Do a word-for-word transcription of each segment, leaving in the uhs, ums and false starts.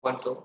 One, two.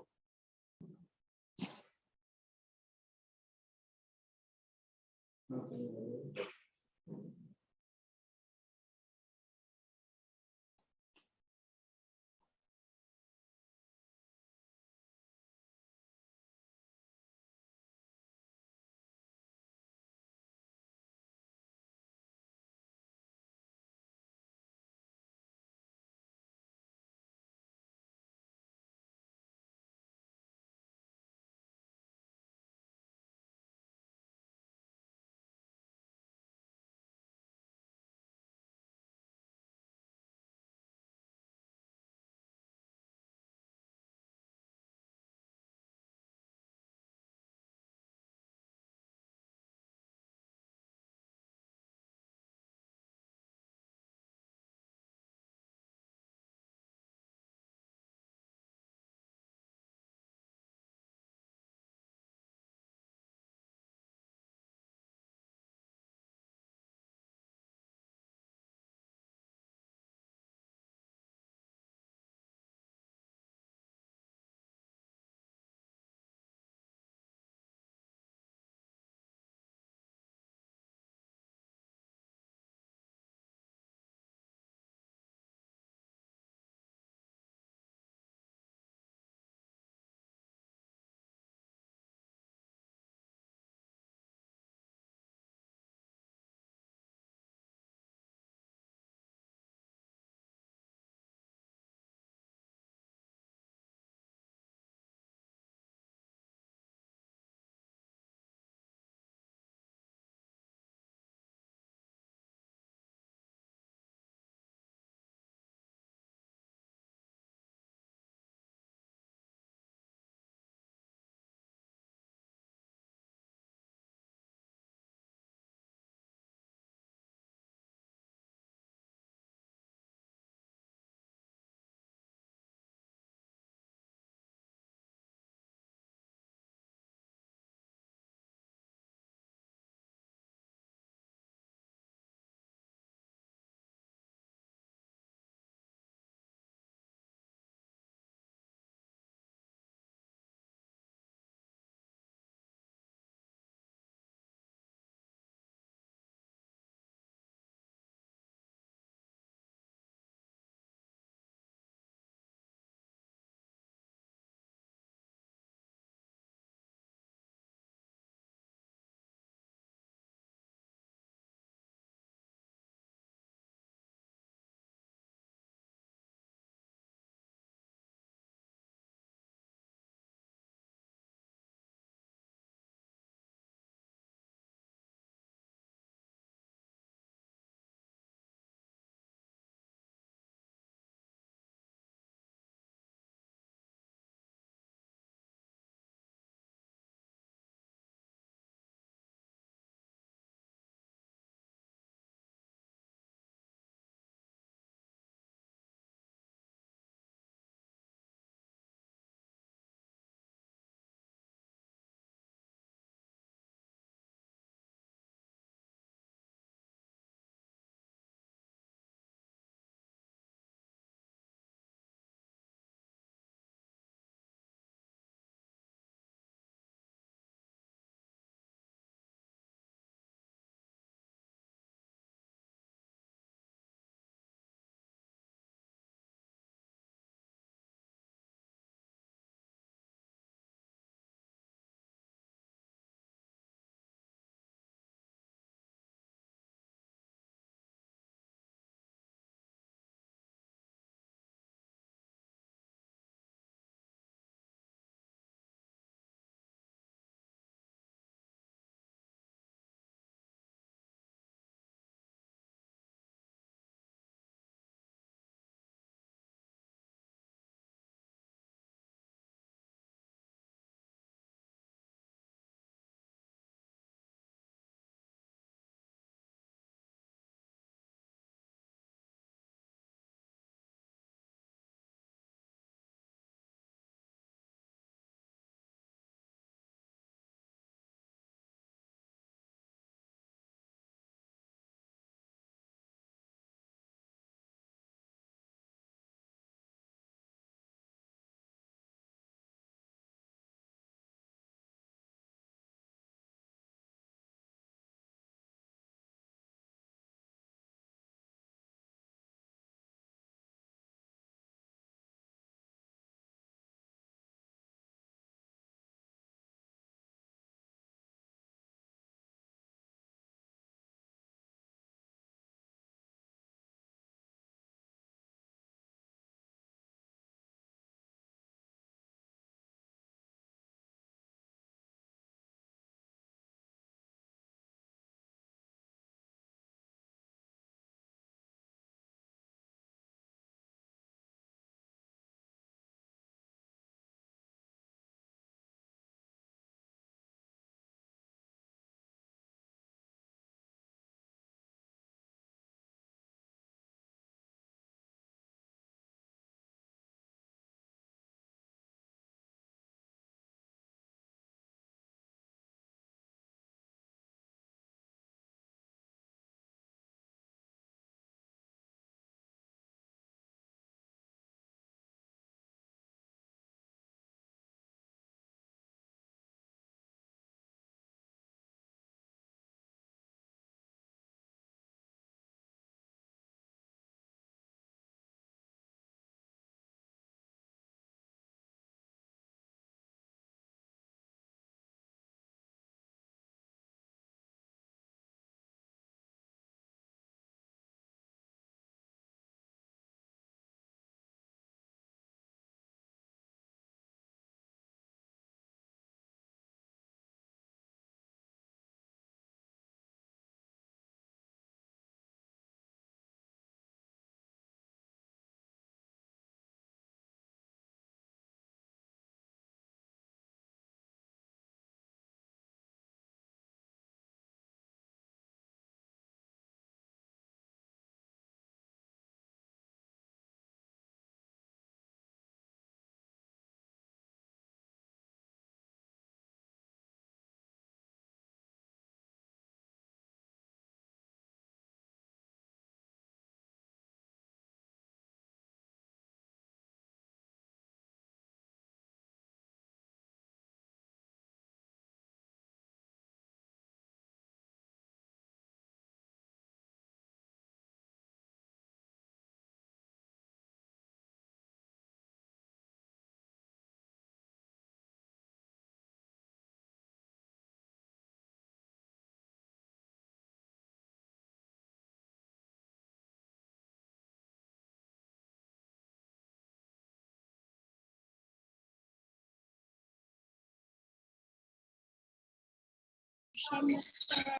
އައްސަލާމު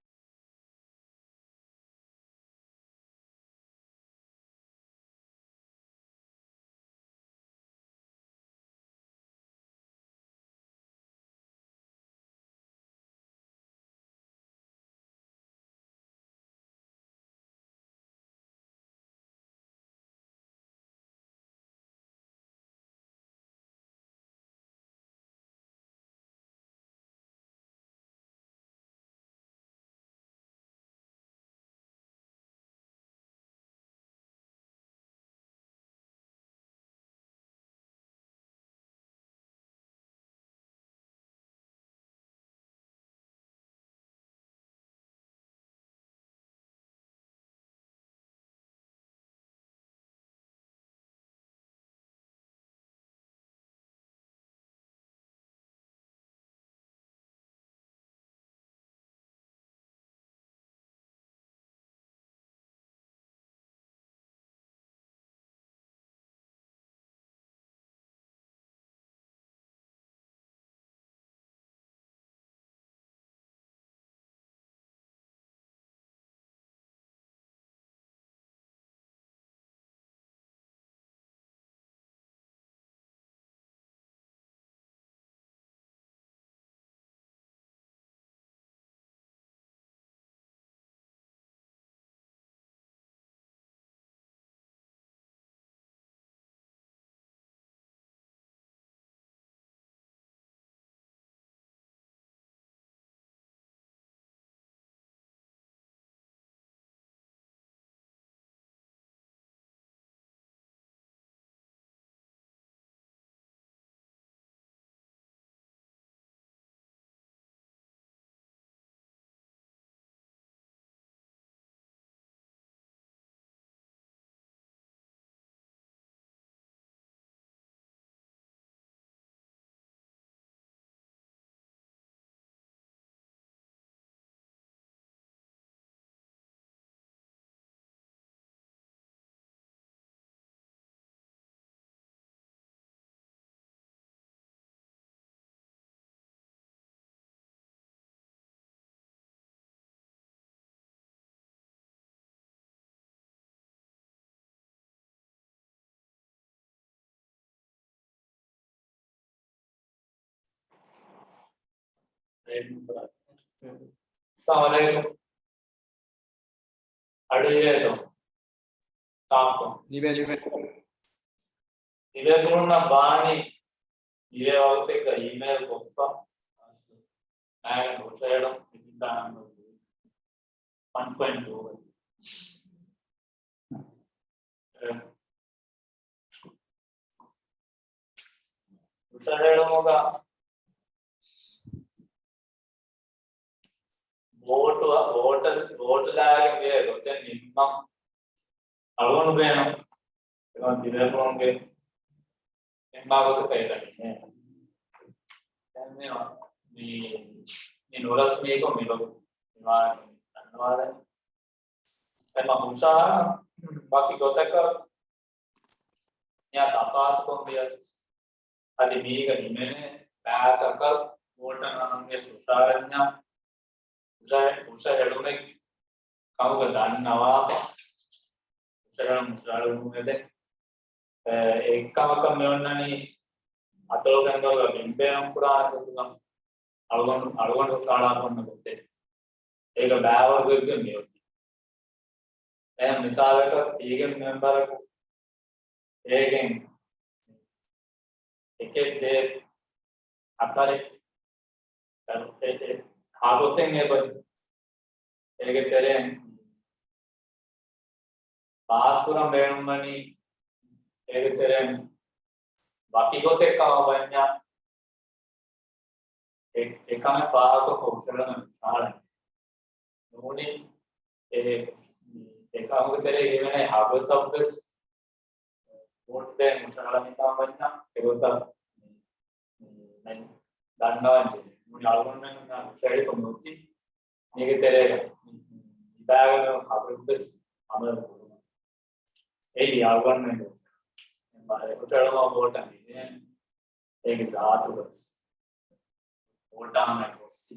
ޢަލައިކުމް. އަޑު އިވޭތޯ؟ ތާކު. ލިބޭ، ލިބޭ. ލިބޭ ކުރުންނަށް ބާނީ ލިބޭ ވަގުތެއްގަ އީމޭލް ކޮށްފަ. އާނ ހުށަހެޅުން އެކިތާން ވަން ޕޮއިންޓް ޓޫ. ހުށަހެޅުމުގަ ވޯޓު، ވޯޓަ-، ވޯޓުލާގެން ދިޔަ ގޮތެއް ނިންމަން އަޅުގަނޑު ބޭނުން. އެކަމަ ތިބޭފުޅުންގެ އެންމާ ގޮތަކަށް އެކަނި ނޭ. ދެން މި، މި، މި ނުރަސްމީކޮށް މި ގޮތުން މި ވާހަކަ ދަންނަވާލަނީ. އެމަ ހުށަހަޅަން ވަކި ގޮތަކަށް މިއާ ތަފާތުކޮށް ވިޔަސް، އަދި މީގަ ހިމެނޭ ބައިތަކަށް ވޯޓަށް އަންނަން ވިޔަސް ހުށަހަޅަންޏާ، ހުށަ-، ހުށަހެޅުމެއް ކަމުގަ ދަންނަވާފަ، ހުށަހެޅުން ހުށަހެޅުމުގެ ދެ، އެ، އެއްކަމަކަށް މި އޮންނަނީ އަތޮޅު ފެންވަރުގަ ބިންބޭނުން ކުރާނެ ގޮތުގަ އަޅުގަނޑު، އަޅުގަނޑު ހުށަހަޅާފަ އޮންނަ ގޮތެއް. އޭގަ ބައިވަރުގެއްގެ މިއޮތީ. އެހެން މިސާލަކަށް ތީގެ މެމްބަރަކު އޭގެން އެކެއް ދޭ އަކަރެއް އެ، އެ، ހާގޮތެއް އެބަ އޭގެ ތެރެއިން ފާސްކުރަން ބޭނުންވަނީ އޭގެ ތެރެއިން ވަކި ގޮތެއް ކަމަށް ވަންޏާ، އެ، އެކަމެއް ފާހަގަކޮށް ހުށަހަޅަން އެއް ފާޅެއް ނޫނީ. އެ، އެކަމުގެ ތެރޭގަ ހިމެނޭ ހަގުތައްވެސް ވޯޓް ދޭން ހުށަހަޅަނީ ކަމަށް ވަންޏާ، އެގޮތަށް މި، މި، ދަންނަވަން ޖެހޭ. ނޫނީ އަޅުގަނޑުމެން ހުށަހެޅިކޮށް މިއޮތީ މީގެ ތެރޭގަ މި، މި، ލިބާގަންނަވާ ހަގުތައްވެސް އަމަލު ކުރުމަށް. އެއީ އަޅުގަނޑުމެންގެ ހުށަހެޅުމަށް ވޯޓަށް މިދޭން. އޭގެ ޒާތުގަވެސް ވޯޓާމެ ގޮއްސި.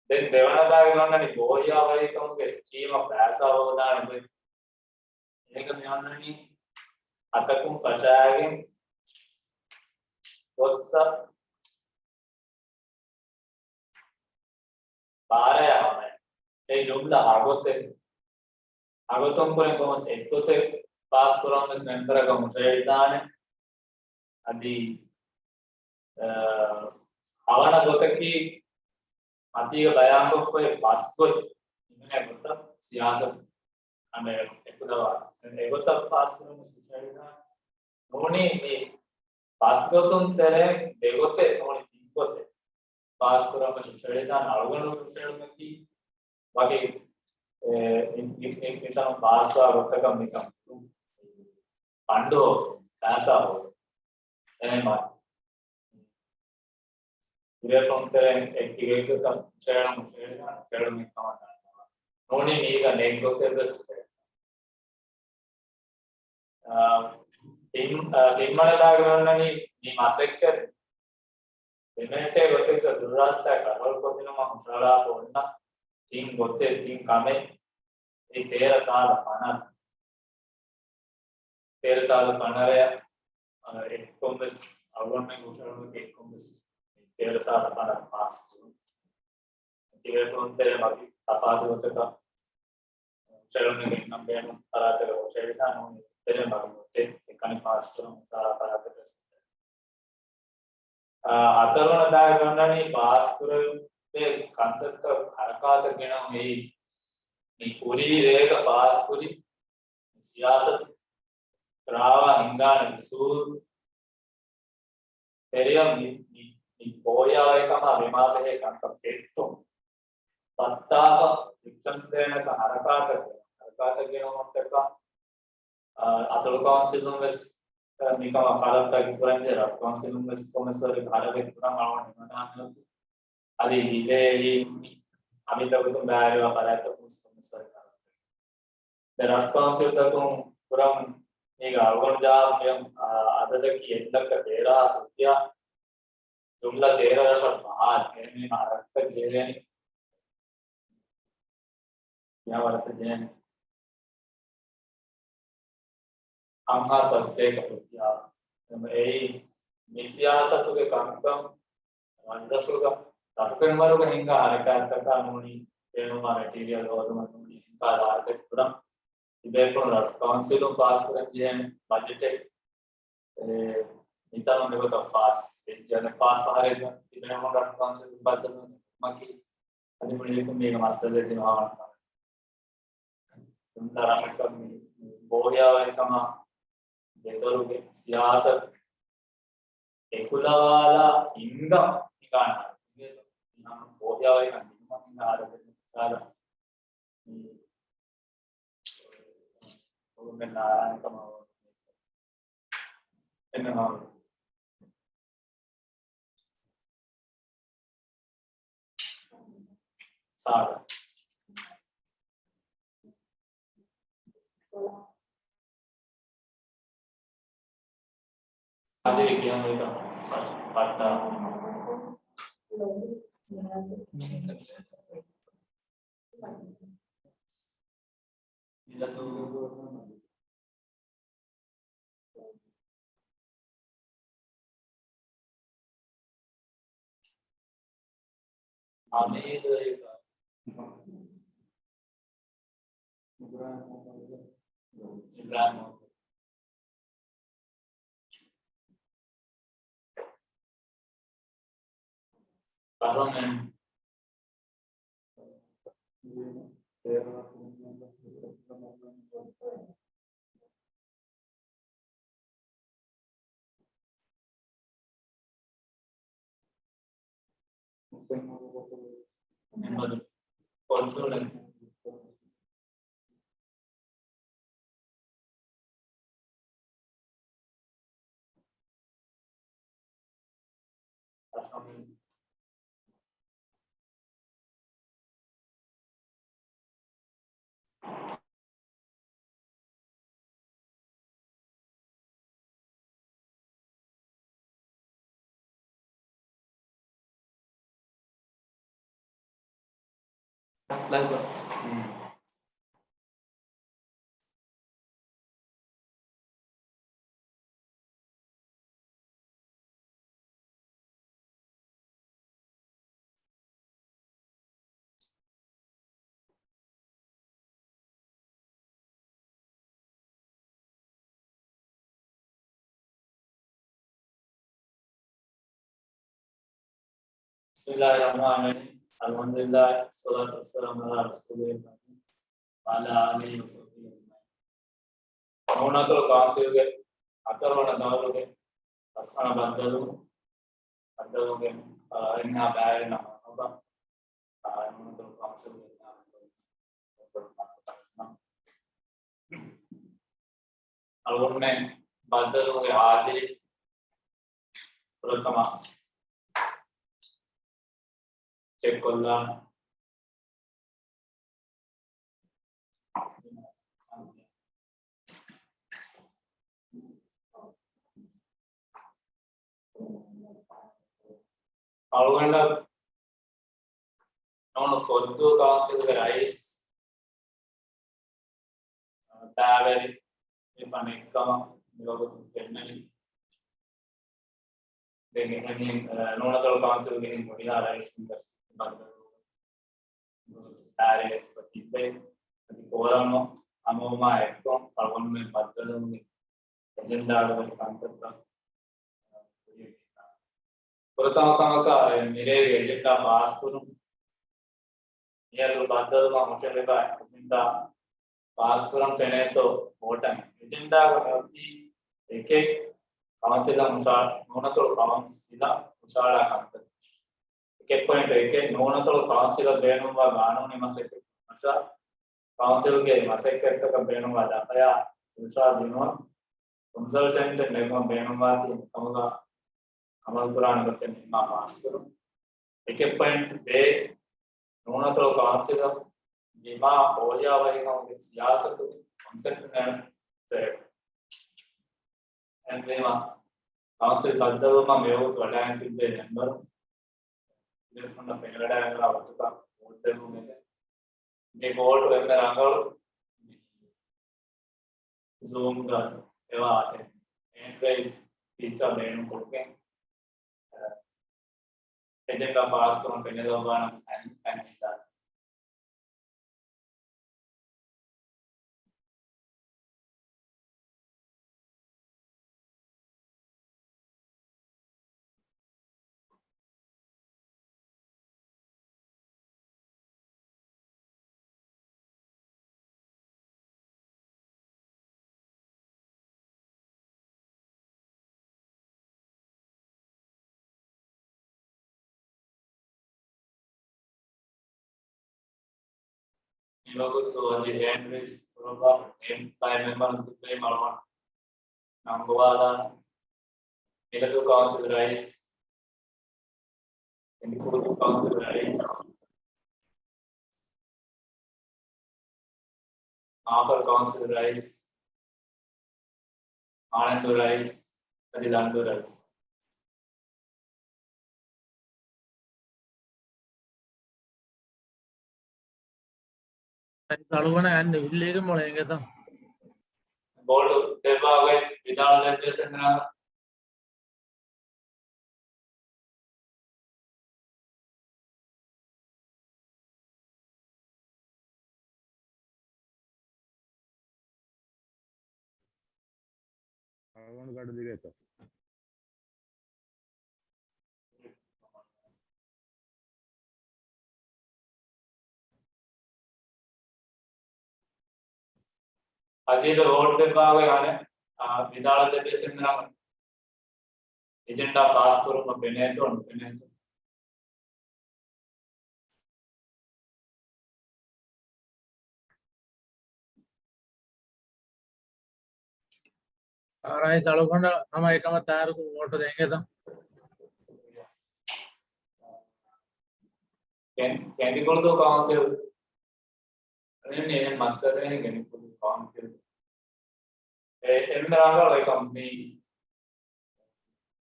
ދެން ދެވަނަ ދާގަ އޮންނަނީ ބޯހިޔާވަރީކަމުގެ ސްކީމަށް ބާސްވާ ހޯދާނެ ގޮތް. އޭގަ މި އޮންނަނީ އަތަކުން ފަށާގެން ގޮއްސަ ބާރަޔާ ހަމައި. އެ ޖުމްލަ ހަގޮތެއް، ހަގޮތުން ކުރިން ކޮންމެސް އެއްގޮތެއް ފާސް ކުރަން ވެސް މެންބަރަކަށް ހުށަހެޅިދާނެ. އަދި، އަ، ހަވަނަ ގޮތަކީ މަތީގަ ބަޔާންކޮށްފައި ބަސް ގޮތް ހިމެނޭ ގޮތަށް ސިޔާސަތު އަނެއް އެކުލަވާ އެގޮތަށް ފާސް ކުރަން ވެސް ހުށަހެޅިދާނެ. ނޫނީ މި ބަސް ގޮތުން ތެރޭ ދެގޮތެއް ނޫނީ ތިން ގޮތެއް ފާސް ކުރަން ވެސް ހުށަހެޅިދާނެ. އަޅުގަނޑު ހުށަހެޅުމަކީ ވަކި، އެ، މި، މި، މި، މިތަނުން ބާސްވާ ގޮތަކަށް މިކަން ފަންޑު ފައިސާ ހޯދުން. އެހެން މާ ތިބޭފުޅުން ތެރެއިން އެއްކި ގޮތްގޮތަށް ހުށަހެޅުން، ހުށަހެޅިދާނެ، ހުށަހެޅުމެއް ކަމަށް ދަންނަވާ. ނޫނީ މީގަ ނެތް ގޮތެއް ވެސް ހުށަހެޅިދާނެ. އާ، ތިން، އާ، ތިންވަނަ ދާގަ އޮންނަނީ މި މަސައްކަތް ދެމެހެއްޓޭ ގޮތެއްގަ ދުރުރާސްތާ ކަންރޮލް ކޮށްދިނުމަށް ހުށަހަޅާފަ އޮންނަ ތިން ގޮތެއް، ތިން ކަމެއް. އެ ތޭރަ ސާދަ ފަނަރަ. ތޭރަ ސާދަ ފަނަރަ، އާ، އެއްކޮން ވެސް އަޅުގަނޑުމެން ހުށަހެޅުމަކީ އެއްކޮން ވެސް ތޭރަ ސާދަ ފަނަރަ ފާސް ކުރުން. ތިބޭފުޅުން ތެރޭ ވަކި ތަފާތު ގޮތަކަށް ހުށަހެޅުމެއް ގެންނަން ބޭނުން ފަރާތަކަށް ހުށަހެޅިދާނެ. ނޫނީ ތެރޭ ވަކި ގޮތެއް އެކަނި ފާސް ކުރަން އުނދާ ފަރާތަކަށް. އާ، ހަތަރުވަނަ ދާގަ އޮންނަނީ ފާސް ކުރެވޭ ކަންތައްތައް ހަރަކާތަށް ގެނައުން. އެއީ މި ކުރީ ރޭގަ ފާސް ކުރި ސިޔާސަތު ރާވާ ހިންގާނެ އުސޫލު ތެރެއަށް މި، މި، މި ބޯހިޔާވަރިކަމާ ދިމާވެހޭ ކަންތައް ފެއްޓުން. ބައްދާފަ އެކްޝަން ޕްލޭނަކަށް ހަރަކާތަށް ގެނަ، ހަރަކާތަށް ގެނައުމަށްޓަކާ، އަތޮޅު ކައުންސިލުން ވެސް، އަ، މިކަމަށް ކަރަންޓަކީ ކުރަންޖެހޭ. ރަށު ކައުންސިލުން ވެސް ކޮންމެސް ވަރެއްގެ ހަރަކާތް ކުރަން އަޅުގަނޑު ހިމަނާނެ. އަދި ހިލޭ އެއީ އަމިއްލަ ގޮތުން ބައިވެރިވާ ފަރާތްތައް ކޮންމެސް ކޮންމެސް ވަރެއްގެ ހަރަކާތް. ދެން ރަށު ކައުންސިލްތަކުން ކުރަން މީގަ އަޅުގަނޑު ޖަހާ މި އަދަދަކީ އެއްލައްކަ ތޭރަ ހާސް ރުފިޔާ. ޖުމްލަ ތޭރަ ރަށަށް ބަހާލި. އެހެންވީމަ ހަރަކާތަށް ޖެހޭނީ ކިހާ ވަރަކަށް ޖެހޭނީ؟ އަށް ހާސް ސަސްތޭކަ ރުފިޔާ. އެއީ މި ސިޔާސަތުގެ ކަންކަން. ރަށްރަށުގަ ރަށު ފެންވަރުގަ ހިންގާ ހަރަކާތްތަކާ ނޫނީ ބޭނުންވާ މެޓީރިއަލް ހޯދުމަށް ނޫނީ ހިންގާ ލާރިތަކެއް ކުރަން. ތިބޭފުޅުން ރަށު ކައުންސިލުން ފާސްކުރަން ޖެހޭނެ ބަޖެޓެއް، އެ، މިތަނުން މިގޮތަށް ފާސް ވެއްޖެ. އަނެއް ފާސް ފަހަރެއްގަ ތިބޭފުޅުން ރަށު ކައުންސިލުން ބައްދަލުވުމަކީ އަދި މުޅިއަކުން މީގަ މައްސަލައެއް ދިމާވާނެ. ތުންތަ ރަށަކަށް މި، މި ބޯހިޔާވަރިކަމާ ދެދޮރުގެ ސިޔާސަތު އެކުލަވާލާ ހިންގަން ހިނގާނެ. ހަމަ ބޯހިޔާވަރިކަން ދިނުމަށް ހިނގާ އަދަދެއް ނުކުތާލާ. މި ހުރުމެއް ނާރާނެ ކަމަށް އެންމެ މަރު. ސާދަ. ހަޒީރު ކިޔަން ވީތަ؟ ފައްޓާ. އަމީރު އިބްރާހިމް. ފަރުމެން. ލައިވް. بسم الله الرحمن الرحيم. الحمد لله، والصلاة والسلام على رسوله الأمين، وعلى آله وصحبه أجمعين. ނޫނަތޮޅު ކައުންސިލްގެ ހަތަރުވަނަ ދައުރުގެ ފަސްވަނަ ބައްދަލުވުން، ބައްދަލުވުމުގެ، އާ، އެންހާ ބައިވެރިންނަށް މަރުޙަބާ. އާ، ނޫނަތޮޅު ކައުންސިލްގެ އަޅުގަނޑުމެން ބައްދަލުވުމުގެ ހާޒިރީ ފުރަތަމަ ޗެކް ކޮށްލާނަން. އަޅުގަނޑަށް ނޫނު ފޮއްދޫ ކައުންސިލްގެ ރައީސް ބައިވެރި ވެފަ ނެތްކަމަށް މިވަގުތު ފެންނަނީ. ދެން އެހެން، އަ، ނޫނަތޮޅު ކައުންސިލްގެ ހުރިހާ ރައީސުން ވެސް ބައްދަލު ދާއިރާއެއް ތިއްބެވި. އަދި ފޯރަމް ހަމަވުމާ އެއްކޮށް އަޅުގަނޑުމެން ބައްދަލުވުމުގެ އެޖެންޑާގައި ކަންތައްތައް ފުރަތަމަ ކަމަކަށް މިރޭގެ އެޖެންޑާ ފާސްކުރުން. މިއަދު ބައްދަލުވުމަށް ހުށަހެޅިފައި އެޖެންޑާ ފާސްކުރަން ފެނޭތޯ ވޯޓަށް. އެޖެންޑާގަ މިއޮތީ އެކެއް ކައުންސިލަށް ހުށަ-، ނޫނަތޮޅު ކައުންސިލަށް ހުށަހަޅާ ކަންތައް. އެކެއް ޕޮއިންޓް އެކެއް ނޫނަތޮޅު ކައުންސިލަށް ބޭނުންވާ ގާނޫނީ މަސައްކަތް ކަމަށާ، ކައުންސިލްގެ މަސައްކަތްތަކަށް ބޭނުންވާ ދަފަޔާ ހުށަހަޅަ ދިނުމަށް ކޮންސަލްޓެންޓެއް ނެގުމަށް ބޭނުންވާތީ މިކަމުގަ އަމަލުކުރާނެ ގޮތެއް ނިންމާ ފާސްކުރުން. އެކެއް ޕޮއިންޓް ބޭ، ނޫނަތޮޅު ކައުންސިލަށް ދިމާ އޯޔާވަރިކަމުގެ ސިޔާސަތުގެ ކޮންސެޕްޓް ނެރެޓިވް އެންމެ ކައުންސިލް ބައްދަލުވުމަށް މިވަގުތު ވަޑައިގެން ތިއްބެވި މެމްބަރުން ތިބޭފުޅުންނަށް ފެނިވަޑައިގަންނަވާ ވަގުތުތައް ވޯޓް ދެއްވުމެވެ. މި ބޯޑު އެންމެ ރަނގަޅު ޒޫމްގަ އެވާ ހޭންޑް ރައިޒް ފީޗާ ބޭނުންކޮށްގެން، އެޖެންޑާ ފާސްކުރުން ފެނިލައްވާނަން އަން-، އަންހެން. މިވަގުތު އަދި ހޭންޑް ރައިޒް ކުރައްވާ ހޭންޑް ބައި މެމްބަރުން ތިއްބެވި އަޅުގަނޑު ނަންގޮވާލާނަން. މިލަދޫ ކައުންސިލް ރައީސް، ކެނދިކުޅުދޫ ކައުންސިލް ރައީސް، މާފަރު ކައުންސިލް ރައީސް، އާނަންދު ރައީސް، އަދި ލަންދޫ ރައީސް. އަޅުގަނޑަށް އަންނަ އިއްލީގެ މޮޅެ އެނގޭތަ؟ ބޯޑު ދެއްވާގޮތް ވިދާޅު ދެއްވިޔަސް އެންމެ ރަނގަޅު. އަޅުގަނޑު ގަޑު ދިގޭތޯ؟ އަޒީޒަށް ވޯޓް ދެއްވާގޮތް އަނެއް، އާ، ވިދާޅު ދެއްވިޔަސް އެންމެ ރަނގަޅު. އެޖެންޑާ ފާސްކުރުމަށް ފެނޭތޯ ނުފެނޭތޯ؟ ރައީސް އަޅުގަނޑަށް ހަމަ އެކަމަށް ތާރުކު ވޯޓު ދޭނގޭތަ؟ ކެން-، ކެނދިކުޅުދޫ ކައުންސިލް އެހެން މައްސަލައެއް ގެނެސް ކުރި ކައުންސިލް. އެ-، އެންމެ ރަނގަޅު އެކަން މި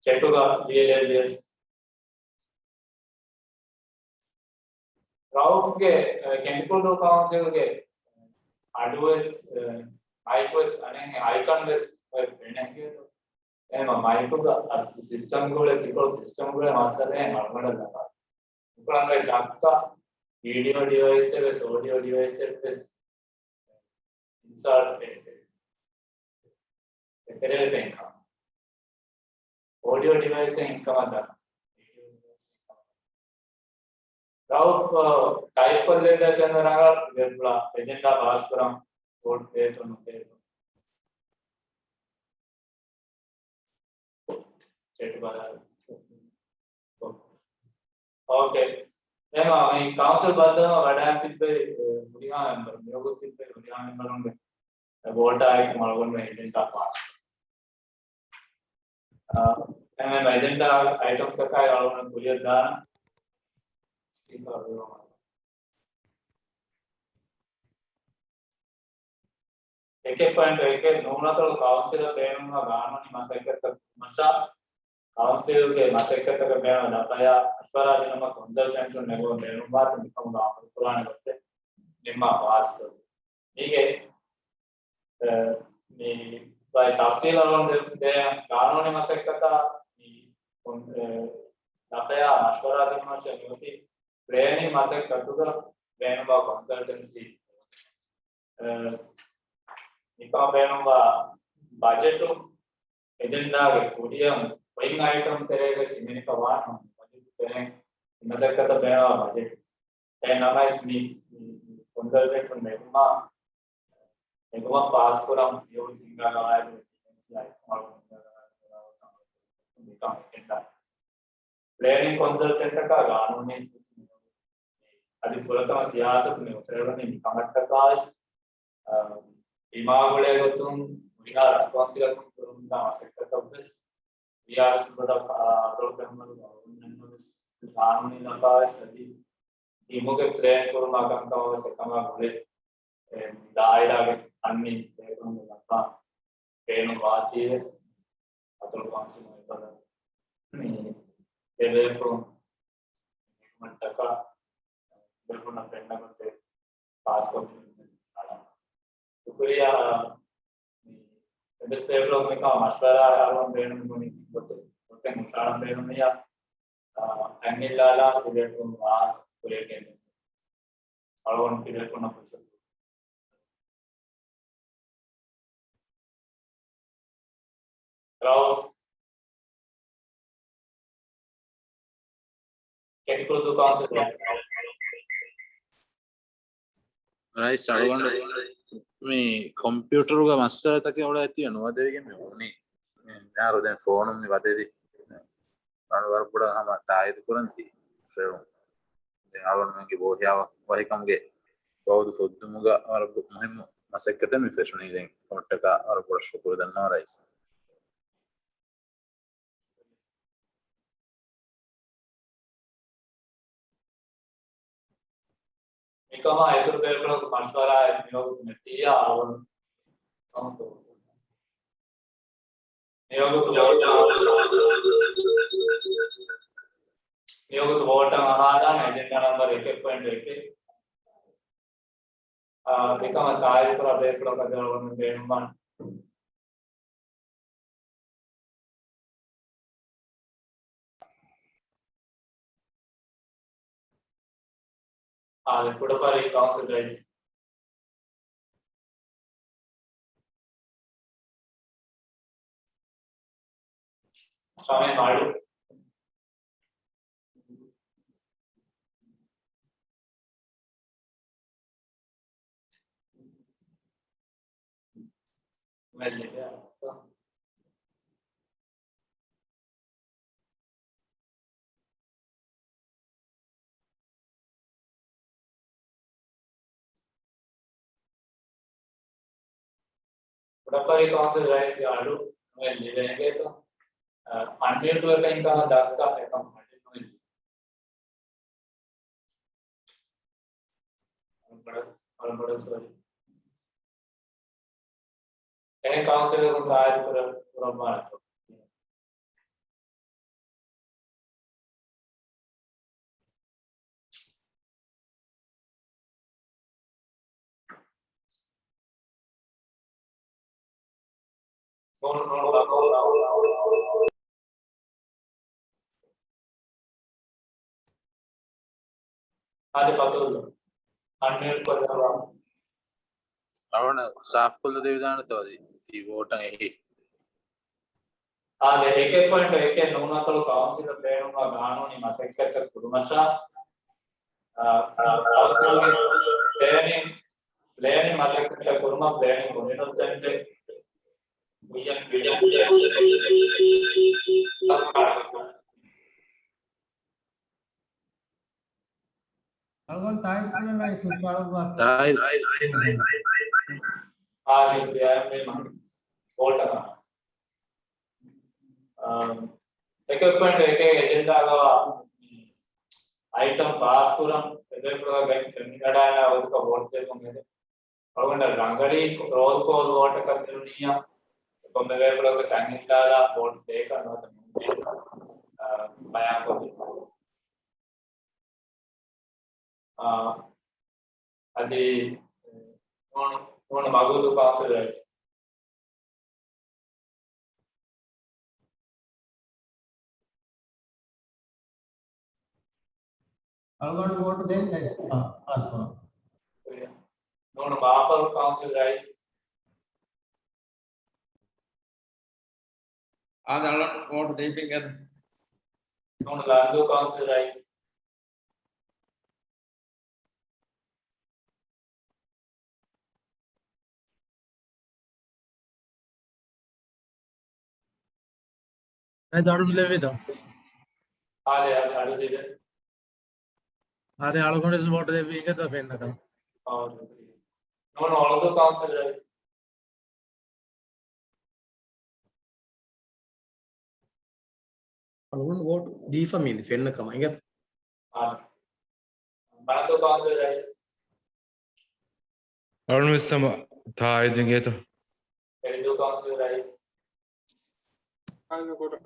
ޗެޓުގަ ލިޔެލެއްވިޔަސް. ރައުފްގެ، އަ، ކެނދިކުޅުދޫ ކައުންސިލްގެ އަޑުވެސް، އަ، މައިކުވެސް އަނެއް އައިކަން ވެސް އޮތް ފެނެއް ހިޔޭތޯ. އެހެންވީމަ މައިކުގަ އަސްލު ސިސްޓަމް ގުޅޭ، ތިކޮޅު ސިސްޓަމް ގުޅޭ މައްސަލައެއް މަޑުމަޑަށް ދައްކާ. އުކުޅަން އޮތް ދައްކާ، ވީޑިއޯ ޑިވައިސްއެއް ވެސް، އޯޑިއޯ ޑިވައިސްއެއް ވެސް އިންސާލް ފެން އެތެރޭ ފެންކަން. އޯޑިއޯ ޑިވައިސް އިންކަމަށް ދަން. ރައުފް، ޓައިޕް ކޮށްލެއްވިޔަސް އެންމެ ރަނގަޅު ވެބް އެޖެންޑާ ޕާސް ކުރަން ވޯޓް ދޭތޯ ނުދޭތޯ. ޗެޓް ބަލާލި. އޯކޭ. އެހެންވީމަ މި ކައުންސިލް ބައްދަލުވުމަށް ވަޑައިގެން ތިއްބެވި، އެ، ހުރިހާ މެމްބަރުން، މިވަގުތު ތިއްބެވި ހުރިހާ މެމްބަރުންގެ ވޯޓާއެކު އަޅުގަނޑު އެޖެންޑާ ޕާސް. އާ، އެހެންވީމަ އެޖެންޑާ އައިޓަމްތަކާއި އަޅުގަނޑު ކުރިއަށް ދާނަން. ސްޕީކަރ އަބްދުއްރަހްމާން. އެކެއް ޕޮއިންޓު އެކެއް، ނޫނަތޮޅު ކައުންސިލަށް ބޭނުންވާ ގާނޫނީ މަސައްކަތްތައް ކުރުމަށާ، ކައުންސިލްގެ މަސައްކަތަކަށް ބޭނުން ލަފަޔާ މަޝްވަރާ ދިނުމަށް ކޮންސަލްޓެންޓުން ނެގުމަށް ބޭނުންވާތީ މިކަމުގަ އަމުރުކުރާނެ ގޮތެއް ނިންމާ ފާސްކޮށް. މީގެ، އެ، މި ބައި ތަފްސީލް އަޅުގަނޑު ދޭ، ގާނޫނީ މަސައްކަތާ މި، އެ، ލަފަޔާ މަޝްވަރާ ދިނުމަށް މިއޮތީ ޕްލޭނިން މަސައްކަތުގަ ބޭނުންވާ ކޮންސަލްޓެންސީ، އެ، މިކަމަށް ބޭނުންވާ ބަޖެޓު އެޖެންޑާގެ ކުރިއަށް އޮތް އައިޓަމް ތެރޭގަ ސިމެނިކަ ވާން ބަޖެޓު ތެރެއިން މަސައްކަތަށް ބޭނުންވާ ބަޖެޓު. އެހެން ނަމަވެސް މި، މި ކޮންސަލްޓެންޓުން ނެގުމާ، ނެގުމަށް ފާސްކުރަން މިއޮތީ ހިނގާ ގަވާއިދު މިކަން އެޖެންޑާ. ޕްލޭނިން ކޮންސަލްޓެންޓަކާ ގާނޫނީ އަދި ފުރަތަމަ ސިޔާސަތު މި އުފެއްދެވުނީ މިކަމަށްޓަކާވެސް، އަ، ބިމާ ގުޅޭ ގޮތުން ހުރިހާ ރަސްޕޮންސިބަލްކަން ކުރުމުގެ މަސައްކަތަށްވެސް ވީއާރްއެސް ބޮޑަށް، އަ، އަތޮޅު ފެންވަރު ގަވަރމަންޓުންވެސް ގާނޫނީ ލަފާވެސް އަދި ބިމުގެ ޕްލޭން ކުރުމާ ކަންކަމަށްވެސް އެކަމާ ގުޅޭ. އެ، ދާއިރާގެ އަންނި ބޭފުޅުންގެ ލަފާ ބޭނުން ވާތީވެ އަތޮޅު ކައުންސިލުން އެފަދަ މި ދެބޭފުޅުން ހިކުމަތްތަކާ ބޭފުޅުންނަށް ފެންނަ ގޮތެއް ފާސްކޮށްދިނުން އަޅާ. ޝުކުރިއްޔާ، މި އެއްވެސް ބޭފުޅަކު މިކަމަށް މަޝްވަރާ އަޅުގަނޑު ބޭނުން ބުނި ގޮތެއް، ގޮތެއް ހުށަހަޅަން ބޭނުންވިއްޔާ، އަ، އަތްނިއްލާލާ ތިބޭފުޅުން ވާ ކުރިއަށް ގެންދެވުން. އަޅުގަނޑު ތިބޭފުޅުންނަށް ފުރުސަތު. ރައުފް. ކެނދިކުޅުދޫ ކައުންސިލް. ރައީސް އަޅުގަނޑު މި ކޮމްޕިއުޓަރުގަ މައްސަލަތަކެއް އުޅޭތީ ނުވަދެވިގެން މި ހުންނީ. މިހާރު ދެން ފޯނުން މި ވަދެދި. އަޅުގަނޑު ވަރަށް ބޮޑަށް ހަމަ ތާއީދު ކުރަން ތި ފެށުން. ދެން އަޅުގަނޑުމެންގެ ބޯހިޔާވަ-، ވަހިކަމުގެ ވައުދު ފުއްދުމުގަ ވަރަށް ބޮ-، މުހިއްމު މަސައްކަތެއް މި ފެށުނީ. ދެން ކޮންމެއްޓަކާ ވަރަށް ބޮޑަށް ޝުކުރު ދަންނަވަން ރައީސް. މިކަމާ އިތުރު ބޭފުޅަކު މަޝްވަރާއެއް މިވަގުތު ނެތިއްޔާ އަޅުގަނޑު މިވަގުތު ވޯޓަށް، މިވަގުތު ވޯޓަށް އަހާލާނެ އެޖެންޑާ ނަމްބަރު އެކެއް ޕޮއިންޓު އެކެއް. އާ، މިކަމަށް ތާއީދުކުރާ ބޭފުޅަކަށް އަޅުގަނޑު ބޭނުންވާނެ. އާދެ، ކުޑަފަރި ކައުންސިލް ރައީސް. ޝަމީމް އަޅު. ކުޑަފަރި ކައުންސިލް ރައީސްގެ އަޑު ނުވެ ލިބޭ އިނގޭތޯ؟ އަ، އަންމިއުޓުވެފައިން ކަމަށް ދައްކާ އެކަމަށް އަޑެއް ނުވެ. ވަރަށް ބޮޑަށް، ވަރަށް ބޮޑަށް ސޯރީ. އެހެން ކައުންސިލަކުން ތާއީދު ކުރަ-، ކުރައްވާނެތޯ؟ އާދެ، ފަތުރު އަންމިއުޓް ކޮށްލަވާ. އަޅުގަނޑަށް ސާފުކޮށްލަ ދެވިދާނެތޯ އަދި ތި ވޯޓަށް އެހީ؟ އާދެ، އެކެއް ޕޮއިންޓު އެކެއް ނޫނަތޮޅު ކައުންސިލަށް ބޭނުންވާ ގާނޫނީ މަސައްކަތްތައް ކުރުމަށާ، އާ، ކައުންސިލްގެ ޕްލޭނިން، ޕްލޭނިން މަސައްކަތްތައް ކުރުމަށް ޕްލޭނިން ކޮނޑިނެންޓް ސެންޓަރ އަޅުގަނޑު ތާއީދު ކުރަން ރައީސް އިންޝާﷲ. ތާއީދު. އާ، ޝުކުރިއްޔާ. އާ، އެކެއް ޕޮއިންޓު އެކެއް އެޖެންޑާގަ އައިޓަމް ފާސް ކުރަން އެބޭފުޅުގެ ގައި ފެނިގަޑާނާ އޮތުކަ ވޯޓް ދެއްވުން އެދެ. އަޅުގަނޑަށް ރަނގަޅީ ރޯލް ކޯލް ވޯޓަކަށް ދިނުނިއްޔާ، ކޮންމެ ބޭފުޅަކު ސައިން އިން ދާލާ ވޯޓް ދޭކަށް ނުވަތަ ނޫން ދޭކަށް، އާ، ބަޔާންކޮށްދެއްވުން. އާ، އަދި ނޫނު، ނޫނު މަގޫދޫ ކައުންސިލް ރައީސް. އަޅުގަނޑު ވޯޓު ދޭން ރައީސް ފާ-، ފާސް ކުރަން. ނޫނު މާފަރު ކައުންސިލް ރައީސް. އާދެ، އަޅުގަނޑު ވޯޓު ދޭފިން އެދުން. ނޫނު ލަންދޫ ކައުންސިލް ރައީސް. އަދި އަޅުގަނޑު ލެއްވިތޯ؟ އާދެ، އަދި އަޅުގަނޑު ލެއްވި. އާދެ، އަޅުގަނޑު ވެސް ވޯޓު ދެއްވީ އިނގޭތޯ ފެންނަކަމަށް. އާދެ. ނޫނު އުޅުދޫ ކައުންސިލް ރައީސް. އަޅުގަނޑު ވޯޓު ދީފަ މީނދެ ފެންނަ ކަމަށް އިނގޭތަ؟ އާދެ. ބަނަދޫ ކައުންސިލް ރައީސް. އަޅުގަނޑު ވެސް ހަމަ ތާއީދު އިނގޭތަ؟ އެރިދޫ ކައުންސިލް ރައީސް. އާދެ، ކޮޓަ.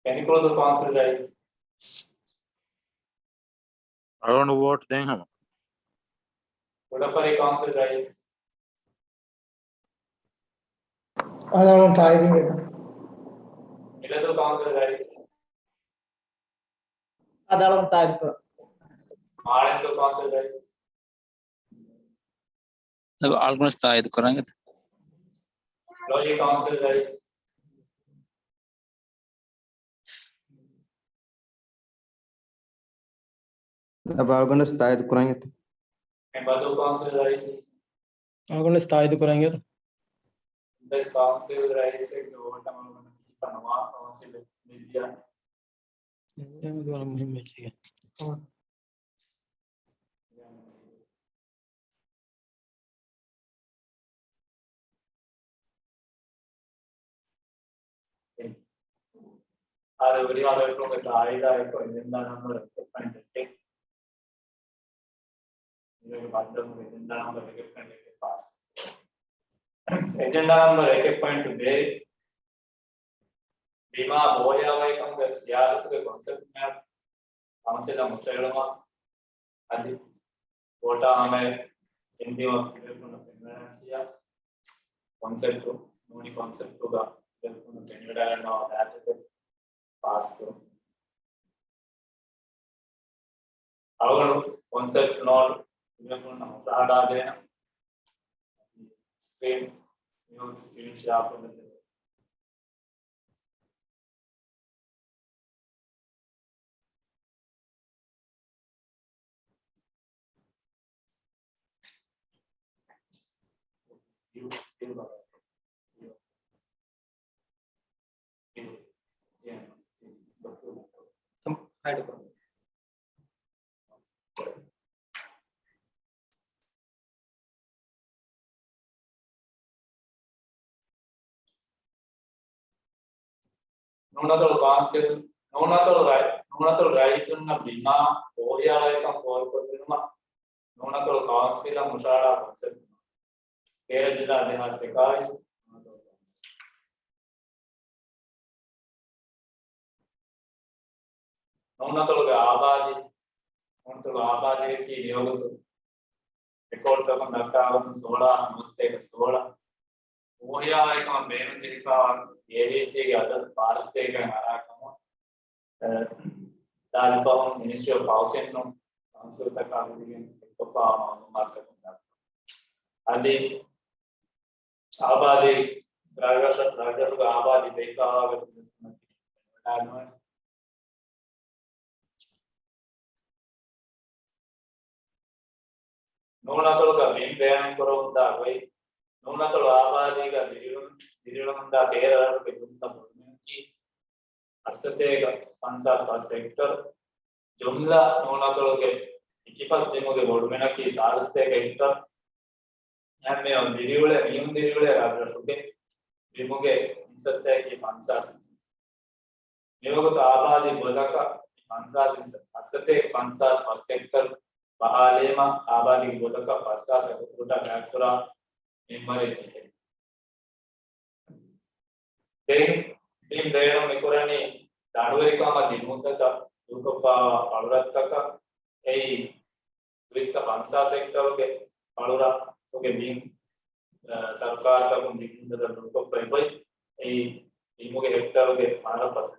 ފެނިކުޅުދޫ ކައުންސިލް ރައީސް. އަޅުގަނޑު ވޯޓް ދޭން ހަމަ. ކުޑަފަރި ކައުންސިލް ރައީސް. އަޅުގަނޑު ތާއީދު އިނގޭތަ؟ އިލަދޫ ކައުންސިލް ރައީސް. އަޅުގަނޑު ތާއީދު ކުރަން. މާޅެންދޫ ކައުންސިލް ރައީސް. އަޅުގަނޑު ތާއީދު ކުރަން. ލޯހި ކައުންސިލް ރައީސް. އަޅުގަނޑު ތާއީދު ކުރަން. ހެނބަދޫ ކައުންސިލް ރައީސް. އަޅުގަނޑު ތާއީދު ކުރަން. އެއްވެސް ކައުންސިލް ރައީސެއްގެ ވޯޓަށް އަޅުގަނޑަށް ހިފަންވާ ކައުންސިލެއް މިދިޔަ. އެންމެ ދުވަހަށް މުހިންމު އެއްޗެއް. އާދެ، ވެރިވާ ބޭފުޅުންގެ ތާއީދާ އެކު އެޖެންޑާ ނަމްބަރު އެކެއް ޕޮއިންޓް އެކެއް. މިއޮތް ބައްދަލު އެޖެންޑާ ނަމްބަރު އެކެއް ޕޮއިންޓް އެކެއް ފާސް. އެޖެންޑާ ނަމްބަރު އެކެއް ޕޮއިންޓް ބޭ. ބިމާ ބޯހިޔާވަހިކަމުގެ ސިޔާސަތުގެ ކޮންސެޕްޓް މެޕް ކައުންސިލަށް މުށައެޅުމަށް އަދި ވޯޓާ ހަމަޔަށް އެމްޑީއޯ ބޭފުޅުންނަށް ފެނިވަޑައިގަންނަން ކިޔާ ކޮންސެޕްޓު، ނޫނީ ކޮންސެޕްޓުގަ ބޭފުޅުން ފެނިވަޑައިގަންނަވާ ދާއިރުގެ ފާސްކުރުން. އަޅުގަނޑު ކޮންސެޕްޓް ނޯޓް ބޭފުޅުންނަށް ހުށަހަޅާދޭނަން. ސްކްރީން، މިއޮތް ސްކްރީން ޝެއާ ކޮށްލަދެއްވާ. ނޫނަތޮޅު ކައުންސިލް، ނޫނަތޮޅު ރައި-، ނޫނަތޮޅު ރައްޔިތުންނަށް ބިމާ ބޯހިޔާވަހިކަން ފޯރުކޮށްދިނުމަށް ނޫނަތޮޅު ކައުންސިލަށް ހުށަހަޅާ ކޮންސެޕްޓް. ކޭރަ ޖިލާ ދެހާސް އެކާވީސް. ނޫނަތޮޅުގެ އާބާދީ، ނޫނަތޮޅު އާބާދީއަކީ މިވަގުތު ރެކޯޑްތަކުން ދައްކާ ގޮތުން ސޯޅަ ހާސް ނުވަސަތޭކަ ސޯޅަ. އުވަހިޔާވަހިކަމަށް ބޭނުން ދީފައިވާ އޭވީސީގެ އަދަދު ފާރިސްތޭކަ އަރާކަމަށް، އަ، ދާލިފަހުން މިނިސްޓްރީ އޮފް ހައުސިންއުން ކައުންސިލްތަކާ ގުޅިގެން އެއްކޮށްފައިވާ މައުލޫމާތުތަކުން ދައްކަނީ. އަދި އާބާދީ، ރަށްރަށަށް، ރަށްރަށުގެ އާބާދީ ބޭކާވާގޮތުން ނޫނަތޮޅުގަ ބިން ބޭނުންކުރަމުންދާ ގޮތް، ނޫނަތޮޅު އާބާދީގަ ދިރިއުޅުން، ދިރިއުޅެމުންދާ ތޭރަ ރަށުގެ ޖުމްލަ ބޮޑުމިނަކީ ހަސަތޭކަ ފަންސާސް ފަސް ހެކްޓަރު. ޖުމްލަ ނޫނަތޮޅުގެ އެކިފަސް ބިމުގެ ބޮޑުމިނަކީ ސާޅީސްތޭކަ ހެކްޓަރު. އެހެންވެ ދިރިއުޅޭ، މިއުން ދިރިއުޅޭ ރަށްރަށުގެ ބިމުގެ މިސައްތައަކީ ފަންސާސް ހެކްޓަރު. މިވަގުތު އާބާދީ ބޮލަކަށް ފަންސާސް، ހަސަތޭކަ ފަންސާސް ފަސް ހެކްޓަރު ބަހާލީމަ، އާބާދީގެ ބޮލަކަށް ފަސްހާސް އެކަރު ގޮތަށް ގާތްކުރާ މިންވަރެއް ޖެހޭ. ދެން ބިން ބޭނުން މިކުރަނީ ދަނޑުވެރިކަމަށް ދިނުމުންދަތަ ދޫކޮށްފައިވާ ފަޅުރަށްތަކަށް. އެއީ ދުއިސައްތަ ފަންސާސް ހެކްޓަރުގެ ފަޅުރަށުގެ ބިން، އަ، ސަރުކާރުތަކުން ދިނުމުންދަތަ ދޫކޮށްފައި އޮތް. އެއީ ބިމުގެ ހެކްޓަރުގެ މަރަށް ފަސް.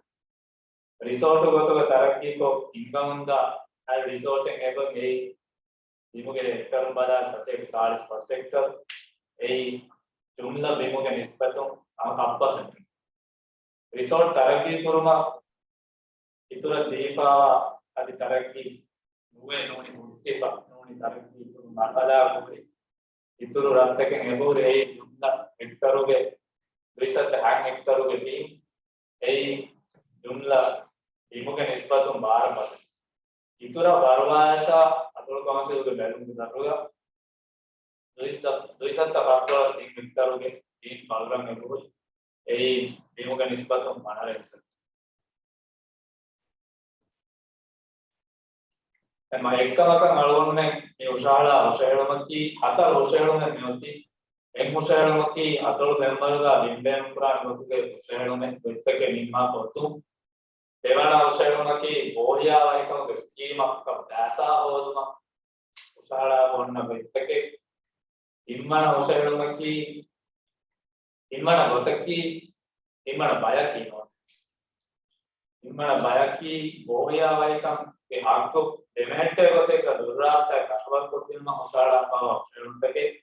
ރިސޯޓު ގޮތުގަ ތަރައްގީކޮށް ހިންގަމުންދާ އައި ރިސޯޓެއް އެބަ އެއީ ބިމުގެ ހެކްޓަރުން ބަލާ ސަތޭކަ ސާޅީސް ފަސް ހެކްޓަރު. އެއީ ޖުމްލަ ބިމުގެ ނިސްބަތުން ހަ ޕަސެންޓު. ރިސޯޓް ތަރައްގީ ކުރުމަށް އިތުރަށް ދީފައިވާ އަދި ތަރައްގީ ނުވެ ނޫނީ ހުއްޓިފަ ނޫނީ ތަރައްގީ ކުރުން މަރުހަލާ ހުރި އިތުރު ރަށްތަކެއް އެބަހުރި. އެއީ ޖުމްލަ ހެކްޓަރުގެ ދުއިސައްތަ ހަ ހެކްޓަރުގެ ބިން. އެއީ ޖުމްލަ ބިމުގެ ނިސްބަތުން ބާރަ ޕަސެންޓް. އިތުރަށް ވަރުވާށާ އަތޮޅު ކައުންސިލުގެ ބެލުމުގެ ދަށުގަ ދުއިސައްތަ، ދުއިސައްތަ ފަސްދޮޅަސް ތިން ހެކްޓަރުގެ ބިން ފަޅުރަށް އެބަހުރި. އެއީ ބިމުގެ ނިސްބަތުން މަނަރަ ހިސަބު. އެމަ އެއްކަމަކަށް އަޅުގަނޑުމެން މި ހުށަހަޅާ ހުށަހެޅުމަކީ، ހަތަރު ހުށަހެޅުމެއް މިއޮތީ. އެއް ހުށަހެޅުމަކީ އަތޮޅު ފެންވަރުގަ ބިން ބޭނުންކުރާނެ ގޮތުގެ ހުށަހެޅުމެއް ގޮތްތަކެއް ނިންމާފަ އޮތުން. ދެވަނަ ހުށަހެޅުމަކީ ބޯހިޔާވަހިކަމުގެ ސްކީމަކަށް ފައިސާ ހޯދުމަށް ހުށަހަޅާފަ އޮންނަ ގޮތްތަކެއް. ތިންވަނަ ހުށަހެޅުމަކީ، ތިންވަނަ ގޮތަކީ، ތިންވަނަ ބަޔަކީ ނޫން. ތިންވަނަ ބަޔަކީ ބޯހިޔާވަހިކަމުގެ ހައްގު ދެމެހެއްޓޭ ގޮތެއްގަ ދުރުރާސްތާއެއް ކަށަވަރުކޮށްދިނުމަށް ހުށަހަޅާފައިވާ ހުށަހެޅުންތަކެއް.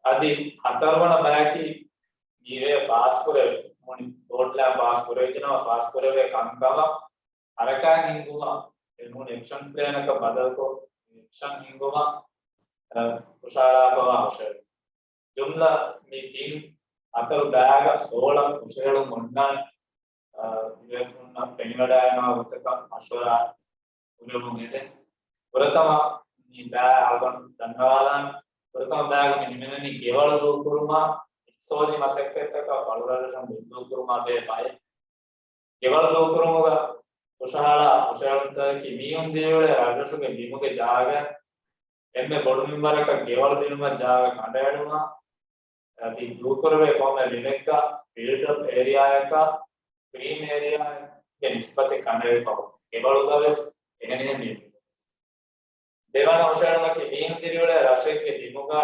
އަދި ހަތަރުވަނަ ބަޔަކީ މިރޭ ފާސްކުރެވޭ، ނޫނީ ބޯޑްލާ ފާސްކުރެވިއްޖެނަމަ ފާސްކުރެވޭ ކަންކަމަށް ހަރަކާތް ހިންގުމަށް، ނޫނީ އެކްޝަން ޕްލޭނަކަށް ބަދަލުކޮށް އެކްޝަން ހިންގުމަށް، އަ، ހުށަހަޅާފައިވާ ހުށަހެޅުން. ޖުމްލަ މި ތިން ހަތަރު ބައިގަ ސޯޅަ ހުށަހެޅުން އޮންނާނެ. އަ، ދިވެހިންނަށް ފެނިވަޑައިގަންނަވާ ގޮތަކަށް މަޝްވަރާ ކުރެވުން އެދެން. ފުރަތަމަ މި ބައި އަޅުގަނޑު ދަންނަވާލާން. ފުރަތަމަ ބައިގަ މި ހިމެނެނީ ގެވަޅު ދޫކުރުމާ، އިޤްތިޞާދީ މަސައްކަތްތަކަށް ފަޅުރަށްރަށުން ބިން ދޫކުރުމާ ބެހޭ ބައެއް. ގެވަޅު ދޫކުރުމުގަ ހުށަހަޅާ ހުށަހެޅުންތަކަކީ މީހުން ދިރިއުޅޭ ރަށްރަށުގެ ބިމުގެ ޖާގަ އެންމެ ބޮޑު މިންވަރަކަށް ގެވަޅު ދިނުމަށް ޖާގަ ކަނޑައެޅުމާ، އަދި ދޫކުރެވޭ ކޮންމެ ބިމެއްގަ ބިލްޑް އަޕް އޭރިއާއަކާ ކްރީމް އޭރިއާގެ ނިސްބަތެއް ކަނޑައެޅިފަ ގެވަޅުގަ ވެސް އެހެނިހެން ބިމެއް. ދެވަނަ ހުށަހެޅުމަކީ މީހުން ދިރިއުޅޭ ރަށެއްގެ ބިމުގަ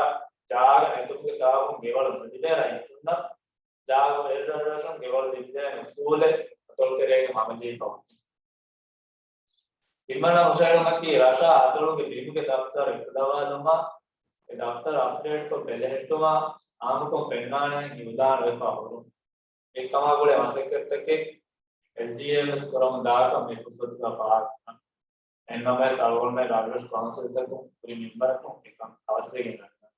ޖާގަ ނެތުމުގެ ސަބަބުން ގެވަޅު ނުލިބޭ ރައްޔިތުންނަށް ޖާގަ އެއްރަށްރަށުން ގެވަޅު ލިބިދޭނެ އުސޫލެއް އަތޮޅުތެރޭގަ ހަމަޖެހިފަ އޮތީ. ތިންވަނަ ހުށަހެޅުމަކީ ރަށާ އަތޮޅުގެ ބިމުގެ ދަފްތަރު އެކުލަވާލުމާ، އެ ދަފްތަރު އަޕްޑޭޓްކޮށް ބެލެހެއްޓުމާ، އާއްމުކޮށް ފެންނާނެ ހިތުދާން ވެފަ ހުރުން. މިކަމާ ގުޅޭ މަސައްކަތްތަކެއް އެލްޖީއެމްއެސް ކުރަމުން ދާކަން މި ފުރުސަތުގަ ފާހަގަކުރަން. އެހެންނަމަވެސް އަޅުގަނޑުމެން ރަށްރަށު ކައުންސިލްތަކުން ކުރި މެމްބަރަކުން އެކަން އަވަސްވެގެން އަންނަން.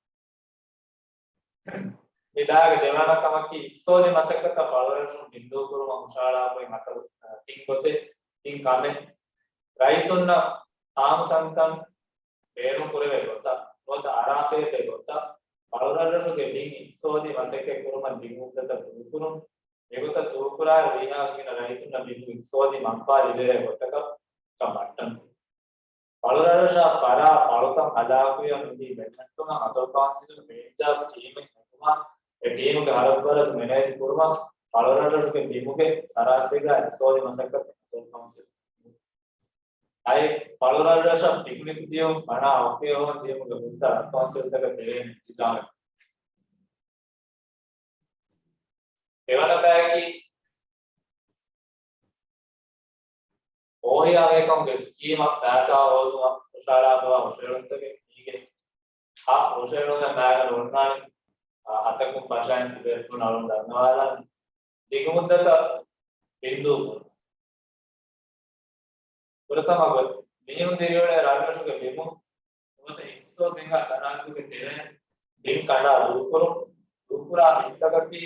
މި ބައިގެ ދެވަނަ ކަމަކީ، އިޤްތިޞާދީ މަސައްކަތަށް ފަޅުރަށްރަށުން ބިން ދޫކުރުމަށް ހުށަހަޅާފައި ހަތަރު، އަ، ތިން ގޮތެއް، ތިން ކަމެއް. ރައްޔިތުންނަށް ހާމަ ތަންތަން ބޭނުންކުރެވޭ ގޮތަށް ނުވަތަ އަރާފައިވޭ ގޮތަށް ފަޅުރަށްރަށުގެ ބިން އިޤްތިޞާދީ މަސައްކަތް ކުރުމަށް ދިން މުއްދަތަށް ދޫކުރުން. އެގޮތަށް ދޫކުރާއިރު ވީހާވެސް ގިނަ ރައްޔިތުންނަށް ބިމުގެ އިޤްތިޞާދީ މަންފާ ލިބޭ ގޮތަކަށް ކަން ބައްޓަން. ފަޅުރަށްރަށާ ފަރާ ފަޅުތައް ހަލާކުވިޔަ މިދީ ބެލެހެއްޓުމަށް އަތޮޅު ކައުންސިލުން ރޭންޖާސް ޓީމެއް ހެދުމަށް، އެ ޓީމުގެ ހަރަދުވަރަދު މެނޭޖް ކުރުމަށް ފަޅުރަށްރަށުގެ ބިމުގެ ސަރަހައްދެއްގަ އިޤްތިޞާދީ މަސައްކަތް އަތޮޅު ކައުންސިލުން އައި ފަޅުރަށްރަށަށް ޕިކްނިކް ދިޔުން ފަނާ އޮކޭ ހޯން ދިޔުމުގެ ހުއްދަ ރަށްކައުންސިލްތަކަށް ދެވޭނެ އިންތިޒާމެއް. ދެވަނަ ބަޔަކީ އޯހިޔާ މޭކަމުގެ ސްކީމަށް ފައިސާ ހޯދުމަށް ހުށަހަޅާފައިވާ ހުށަހެޅުންތަކެއް. މީގެ ހަ ހުށަހެޅުމެއް މާގަނޑު އޮންނާނެ. އާ، ހަތަކުން ފަށައިން ތިބޭފުޅުން އަޅުން ދަންނަވާލަން. ދިގުމުއްދަތަށް ބިންދޫކުރުން. ފުރަތަމަ ގޮތް، މިހެން ދިރިއުޅޭ ރަށްރަށުގެ ބިމުން ނުވަތަ އިޚްތިޞާޞް ހިނގާ ސަރަހައްދުގެ ތެރެއިން ބިން ކަނޑާ ދޫކުރުން. ދޫކުރާ ބިންތަކަކީ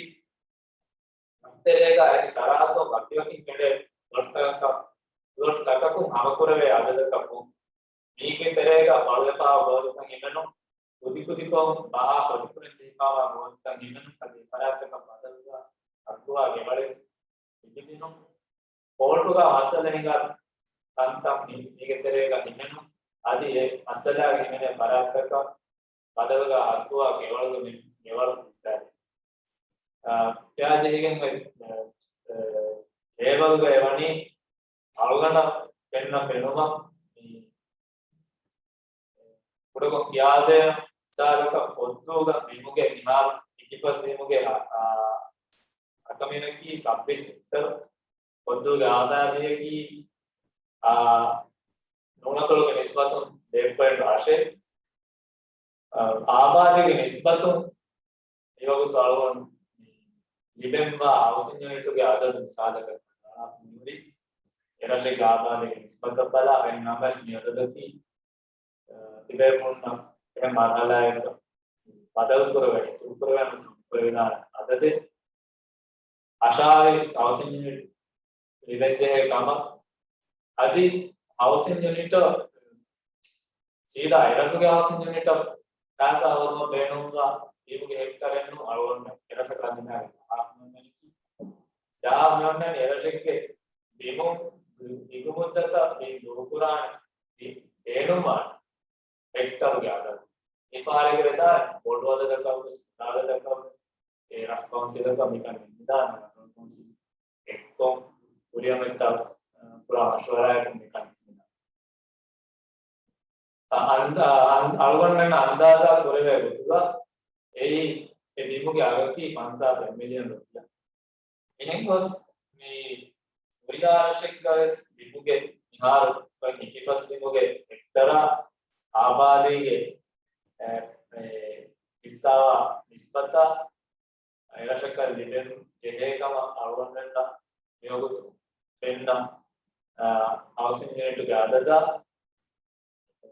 ރަށްތެރޭގަ އެކި ސަރަހައްދުން ވަކިވަކިން ކެނޑޭ ޕްލޮޓްތަކަކަށް، ޕްލޮޓްތަކަކުން ހަމަކުރެވޭ އަދަދަކަށް ބުން. މީގެ ތެރޭގަ ބަޅުލަފާ ބޯލުތައް ހިމެނުން، ކުދިކުދިކޮށް ބަހާ ފޮތިކުރިން ލިބިފާވާ ބޯލުތައް ހިމެނުން، އަދި އިމާރާތްތަކަށް ބަދަލުގަ އަގުވާ ގެވަޅެއް ލިބިދިނުން. ކޯޓުގަ މައްސަލަ ހިނގާ ތަންތަން މި-، މީގެ ތެރޭގަ ހިމެނުން، އަދި އެ މައްސަލާގެ ހިމެނޭ ފަރާތްތަކަށް ބަދަލުގަ އަގުވާ ގެވަޅުގެ މި-، ގެވަޅު ހުއްޓާލި. އާ، ފިޔާޖެހިގެން އޮތް، އާ، އާ، ޓޭބަލްގައި ވަނީ އަޅުގަނޑަށް ފެންނަ ފެނުމަށް މި ކުޑަކޮށް ކިޔާދޭން. މިސާލަކަށް ފޮއްދޫގަ ބިމުގެ މިހާރު އިކިފަސް ބިމުގެ އަ-، އަ-، އަކަމިނަކީ ސައްބީސް ހެކްޓަރު. ފޮއްދޫގެ އާބާދީއަކީ، އާ، ނޫނަތޮޅުގެ ނިސްބަތުން ދެ ޕޮއިންޓް އަށެއް. އާ، އާބާދީގެ ނިސްބަތުން މިވަގުތު އަޅުގަނޑު ލިބެންވާ ހައުސިން ޔުނިޓުގެ އަދަދު މިސާލަކަށް ބަލާފަ މިހުރީ އެރަށެއްގެ އާބާދީގެ ނިސްބަތަށް ބަލާ، އެހެން ނަމަވެސް މި އަދަދަކީ، އާ، ތިބޭފުޅުންނަށް އެހެން މަރުހަލާއެއްގަ ބަދަލުކުރެވޭ، އިތުރުކުރެވޭނެ ކުރެވިދާނެ އަދަދެއް. އަށާވީސް ހައުސިން ޔުނިޓް ލިބެންޖެހޭ ކަމަށް، އަދި ހައުސިން ޔުނިޓަށް ސީދާ އެރަށުގެ ހައުސިން ޔުނިޓަށް ފައިސާ ހޯދުމަށް ބޭނުންވާ ބިމުގެ ހެކްޓަރެއް ނޫން، އަޅުގަނޑު އެރަށަކަށް ލިބޭ ޖަހާ މިއޮންނަނީ އެރަށެއްގެ ބިމުން ދިގުމުއްދަތަށް ބިން ދޫކުރާނެ ބިން ބޭނުންވާނެ ހެކްޓަރުގެ އަދަދު. މިފަހަރުގެ ވެދާނެ ބޮޑު އަދަދަކަށް ވެސް، ކުޑަ އަދަދަކަށް ވެސް، އެ ރަށު ކައުންސިލަކަށް މިކަން ނިންމިދާނެ، ރަށު ކައުންސިލް އެއްކޮށް ކުރިއަށް މިތާ، އަ، ކުރާ މަޝްވަރާއަކުން މިކަން ނިންމިދާނެ. އަ-، އަންދާ-، އަން-، އަޅުގަނޑުމެން އަންދާޒާ ކުރެވޭ ގޮތުގަ އެއީ އެ ބިމުގެ އަގަކީ ފަންސާސް މިލިއަން ރުފިޔާ. އެހެން ގޮސް މި ހުރިހާ ރަށެއްގަ ވެސް ބިމުގެ މިހާރު އޮތް އިކިފަސް ބިމުގެ ހެކްޓަރާ އާބާދީގެ، އެ، އެ، ހިއްސާވާ ނިސްބަތާ އެރަށަކަށް ލިބެން ޖެހޭ ކަމަށް އަޅުގަނޑުމެންނަށް މިވަގުތު ފެންނަ، އާ، ހައުސިން ޔުނިޓުގެ އަދަދާ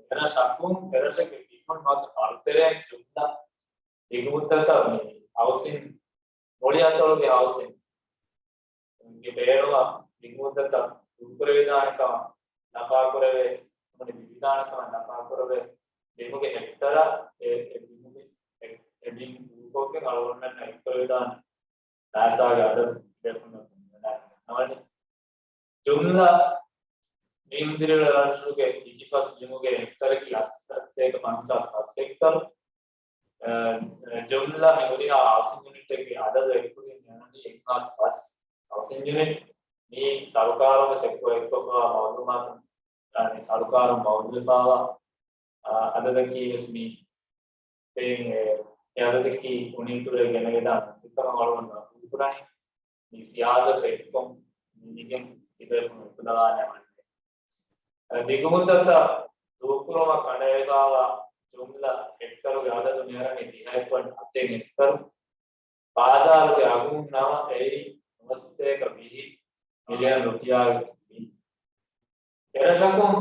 އެރަށަކުން، އެރަށެއްގެ ބިމުން ނުވަތަ ފަރުތެރެއިން ޖުމްލަ ދިގުމުއްދަތަށް މި ހައުސިން، މުޅި އަތޮޅުގެ ހައުސިން ގެ ބޭނުމަށް ދިގުމުއްދަތަށް ދޫކުރެވިދާނެ ކަމަށް ލަފާކުރެވޭ، ނޫނީ ލިބިދާނެ ކަމަށް ލަފާކުރެވޭ ބިމުގެ ހެކްޓަރަށް އެ، އެ ބިމުގެ އެ، އެ ބިން ދޫކޮށްގެން އަޅުގަނޑުމެންނަށް އެއްކުރެވިދާނެ ފައިސާގެ އަދަދު ތިބޭފުޅުންނަށް ފެންނަން ގަންނަވަނީ. ޖުމްލަ މިހުން ދިރިއުޅޭ ރަށުގެ އިކިފަސް ބިމުގެ ހެކްޓަރަކީ އަށްސަތޭކަ ފަންސާސް ފަސް ހެކްޓަރު. އަ، ޖުމްލަ މި ހުރިހާ ހައުސިން ޔުނިޓެއްގެ އަދަދު އެކުގެން މިއޮންނަނީ އެއްހާސް ފަސް ހައުސިން ޔުނިޓް. މި ސަރުކާރުން ވެސް އެއްކޮށް އެއްކޮށްފައިވާ މައުލޫމާތު، އަ، މި ސަރުކާރުން ބައުދުވެފައިވާ، އަ، އަދަދަކީ ވެސް މި ދެން އެ، އެ އަދަދަކީ އުނިތުރެ ގެނެވެދާނެ އެކަމަށް އަޅުގަނޑު ގަބޫލުކުރަނީ. މި ސިޔާސަތު އެއްކޮށް މިގެން ތިބޭފުޅުން އުފުލަވާނެ ވަންދެން. އަ، ދިގުމުއްދަތަށް ދޫކުރުމަށް ކަނޑައެޅިފައިވާ ޖުމްލަ ހެކްޓަރުގެ އަދަދު މިއަރަނީ ދިހައެއް ޕޮއިންޓް ހަތެއް ހެކްޓަރު. ބާޒާރުގެ އަގުން ނަމަ އެއީ ނުވަސަތޭކަ ވިހި މިލިއަން ރުފިޔާގެ ބިން. އެރަށަކުން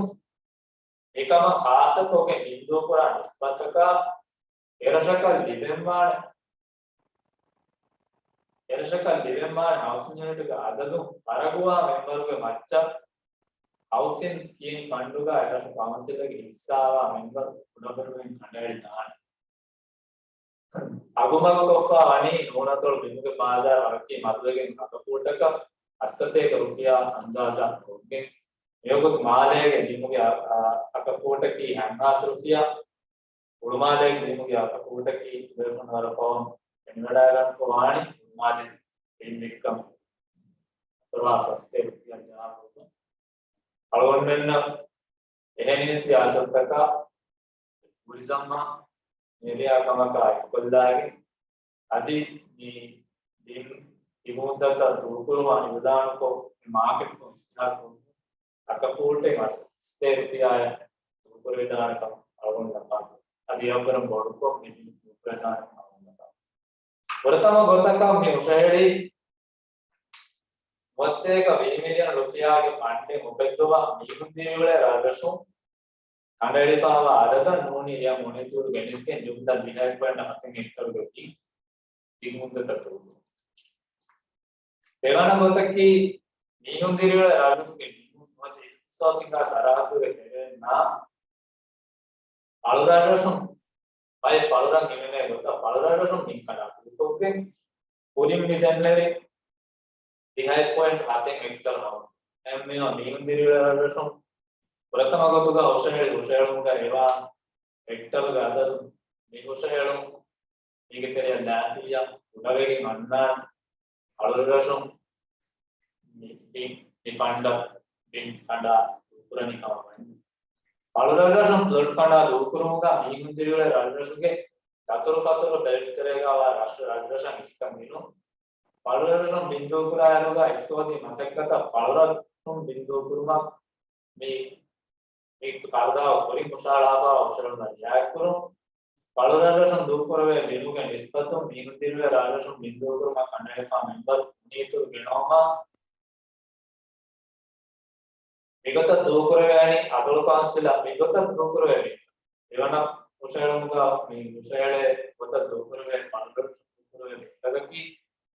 މިކަމަށް ޚާއްޞަކޮށްގެން ހިންދޫކުރާ ނިސްބަތަކާ، އެރަށަކަށް ލިބެންވާނެ، އެރަށަކަށް ލިބެންވާނެ ހައުސިން ޔުނިޓުގެ އަދަދުން ފަރަގުވާ މެންބަރުގެ މައްޗަށް ހައުސިން ސްކީމް ފަންޑުގަ އެރަށު ކައުންސިލްގެ ހިއްސާވާ މެންބަރު ކުޑަކުޑަވެން ކަނޑައެޅިދާނެ. އަގުމަގުކޮށްފަ ވަނީ ނޫނަތޮޅު ބިމުގެ ބާޒާރު އަގަކީ މަދުވެގެން އަކަފޫޓަކަށް އަށްސަތޭކަ ރުފިޔާ އަންދާޒާ ކޮށްގެން، މިވަގުތު މާލޭގެ ބިމުގެ އަ-، އަ-، އަކަފޫޓަކީ ހަތްހާސް ރުފިޔާ، ހުޅުމާލޭގެ ބިމުގެ އަކަފޫޓަކީ ތިބޭފުޅުން ވަރަށް ފަހުން ފެނިވަޑައިގަންނަވާނީ ހުޅުމާލެ ބިން ވިއްކަމުން ހަތަރުހާސް ފަސްސަތޭކަ ރުފިޔާ ޖަހާފަ. އަޅުގަނޑުމެންނަށް އެހެނިހެން ސިޔާސަތުތަކާ ޓޫރިޒަމްއާ މޭލެއާ ކަމަކާ އެއްކޮށްލާގެން އަދި މި ބިން ތިބި މުއްދަތަށް ދޫކުރުމަށް އިޢުލާނުކޮށް، މާކެޓްކޮށް އިޝްތިހާރު ކޮށް، އަކަފޫލްޓެއް އަސް ސަތޭކަ ރުފިޔާއެއް ދޫކުރެވިދާނެކަން އަޅުގަނޑު ލަފާކުރޭ. އަދި އެއަށްވުރެން ބޮޑުކޮށް މި ބިލް ދޫކުރެވިދާނެކަން އަޅުގަނޑު ލަފާކުރޭ. ފުރަތަމަ ގޮތަކަށް މި ހުށަހެޅީ ނުވަސަތޭކަ ވިހި މިލިއަން ރުފިޔާގެ ފަންޑެއް އުފެއްދުމަށް މީހުން ދިރިއުޅޭ ރަށްރަށުން ކަނޑައެޅިފައިވާ އަދަދަށް ނޫނީ އެޔަށް މޮނިޓުރު ގެނެސްގެން ޖުމްލަ ދިހައެއް ޕޮއިންޓް ހަތެއް ހެކްޓަރުގެ ބިން ތިން ހުންދަތައް ދޫކުރުން. ދެވަނަ ގޮތަކީ، މީހުން ދިރިއުޅޭ ރަށްރަށުގެ މީހުން ނުވަތަ އިޚްތިޞާޞް ހިނގާ ސަރަހައްދުގެ ތެރޭން ނާ ފަޅުރަށްރަށުން ބައެއް ފަޅުރަށް ހިމެނޭ ގޮތަށް ފަޅުރަށްރަށުން ބިން ކަނޑާ ދޫކޮށްގެން ކުރިން މި ދެންނެވި ދިހައެއް ޕޮއިންޓް ހަތެއް ހެކްޓަރު ހަމަ. އެހެންވީމަ މީހުން ދިރިއުޅޭ ރަށްރަށުން ފުރަތަމަ ގޮތުގަ ހުށަހެޅި ހުށަހެޅުމުގަ އެވާ ހެކްޓަރުގެ އަދަދު މި ހުށަހެޅުން މީގެ ތެރެއަށް ލާފިއްޔާ ކުޑަވެގެން އަންނާނެ. ފަޅުރަށުން މި، މި، މި ފަންޑަށް ބިން ކަނޑާ ދޫކުރަނީ ކަމަށް ވަނީ. ފަޅުރަށްރަށުން ޕްލޮޓް ކަނޑާ ދޫކުރުމުގަ މީހުން ދިރިއުޅޭ ރަށްރަށުގެ ދަތުރުފަތުރު ބެލެޓްތެރޭގަ ވާ ރަށް، ރަށްރަށަށް އިސްކަން ގިނުން. ފަޅުރަށުން ބިން ދޫކުރާއިރުގަ އިޤްތިޞާދީ މަސައްކަތަށް ފަޅުރަށުން ބިން ދޫކުރުމަށް މި، މި ކަރުދާގަ ކުރިން ހުށަހަޅާފައިވާ ހުށަހެޅުމަށް ރިއާޔަތްކުރުން. ފަޅުރަށްރަށުން ދޫކުރެވޭ ބިނުގެ ނިސްބަތުން މީހުން ދިރިއުޅޭ ރަށްރަށުން ބިން ދޫކުރުމަށް ކަނޑައެޅިފައި މިންވަރު މުނީތުރު ގެނައުމަށް މިގޮތަށް ދޫކުރެވޭނީ އަތޮޅު ކައުންސިލަށް މިގޮތަށް ދޫކުރެވޭ މި ދެވަނަ ހުށަހެޅުމުގަ މި ހުށަހެޅޭ ގޮތަށް ދޫކުރެވޭ ފަޅުރަށް ދޫކުރެވޭ ބިންތަކަކީ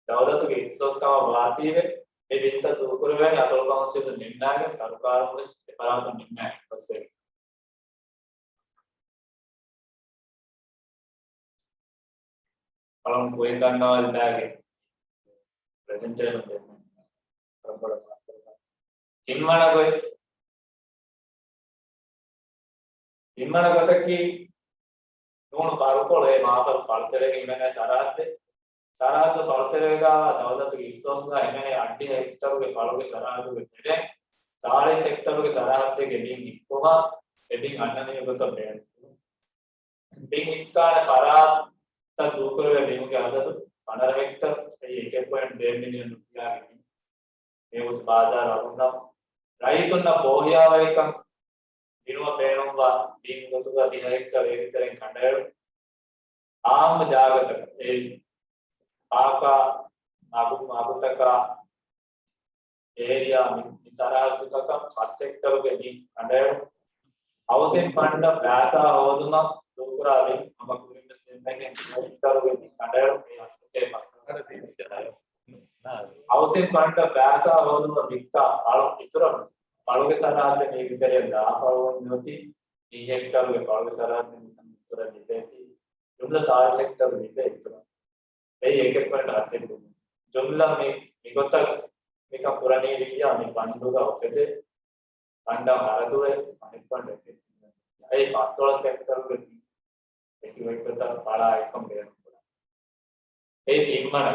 ދައުލަތުގެ އިޚްތިޞާޞް ކަމަށް ވާތީވެ، އެ ބިންތައް ދޫކުރެވޭނީ އަތޮޅު ކައުންސިލުން ނިންމާގެން ސަރުކާރުން ވެސް އެފަރާތުން ނިންމާ އެއްބަސްވެގެން. އަޅުން ކުރިން ދަންނަވާލި ބައެއް ޕްރެޒެންޓޭޝަން ދެން ތިންވަނަ ގޮތް. ތިންވަނަ ގޮތަކީ ނޫނު ފަރުކޮޅު އެ މާފަރު ފަޅުތެރޭގަ ހިމެނޭ ސަރަހައްދެއް. ސަރަހައްދު ފަޅުތެރޭގަ ދައުލަތުގެ އިޚްތިޞާޞްގަ ހިމެނޭ އަށްޑިހަ ހެކްޓަރުގެ ފަޅުގެ ސަރަހައްދުގެ ތެރެއިން ސާޅީސް ހެކްޓަރުގެ ސަރަހައްދެއްގެ ބިން ހިއްކުމަށް އެ ބިން އަންނަނިވި ގޮތަށް ބޭނުން. ބިން ހިއްކާނެ ފަރާތްތައް ދޫކުރެވޭ ބިމުގެ އަދަދު ފަނަރަ ހެކްޓަރު، އެއީ އެކެއް ޕޮއިންޓް ދެ މިލިއަން ރުފިޔާގެ ބިން. މި ވަގުތު ބާޒާރު އަޅުގަނޑަށް ރައްޔިތުންނަށް ބޯހިޔާވަހިކަން ދިނުމަށް ބޭނުންވާ ބިން ގޮތުގަ ދިހަ ހެކްޓަރު އޭގެ ތެރެއިން ކަނޑައެޅުން. އާއްމު ޖާގަތަކަށް އެ ޕާކާ މަގު، މަގުތަކާ އޭރިއާ މި، މި ސަރަހައްދުތަކަށް ފަސް ހެކްޓަރުގެ ބިން ކަނޑައެޅުން. ހައުސިން ފަންޑަށް ބާސާ ހޯދުމަށް ދޫކުރާ ބިން ހަމަ ކުރިންވެސް ދެންނެގެން ދެ ހެކްޓަރުގެ ބިން ކަނޑައެޅުން. މި ހަސަކޭ ފަސް ހައުސިން ފަންޑަށް ބާސާ ހޯދުމަށް ވިއްކާ ފަޅު އިތުރަށް ފަޅުގެ ސަރަހައްދެއް މީގެ ތެރެއަށް ދާ ފަޅު އޮތީ ދިހަ ހެކްޓަރުގެ ފަޅުގެ ސަރަހައްދެއް މިކަން އިތުރަށް ލިބޭތީ ޖުމްލަ ސާޅީސް ހެކްޓަރު ލިބޭ އިތުރަށް. އެއީ އެކެއް ޕޮއިންޓް ހަތެއް. ޖުމްލަ މި، މިގޮތަށް މިކަން ކުރަނީ ވިއްޔާ މި ފަންޑުގަ އުފެދޭ ފަންޑަށް ހަރަދުވެ އަނެއް ފަންޑެއް އެއީ ފަސްދޮޅަސް ހެކްޓަރުގެ އެކި ވެއްޓަތައް ފަޅާ އެއްކަން ބޭނުންކުރާ. އެއީ ތިންވަނަ.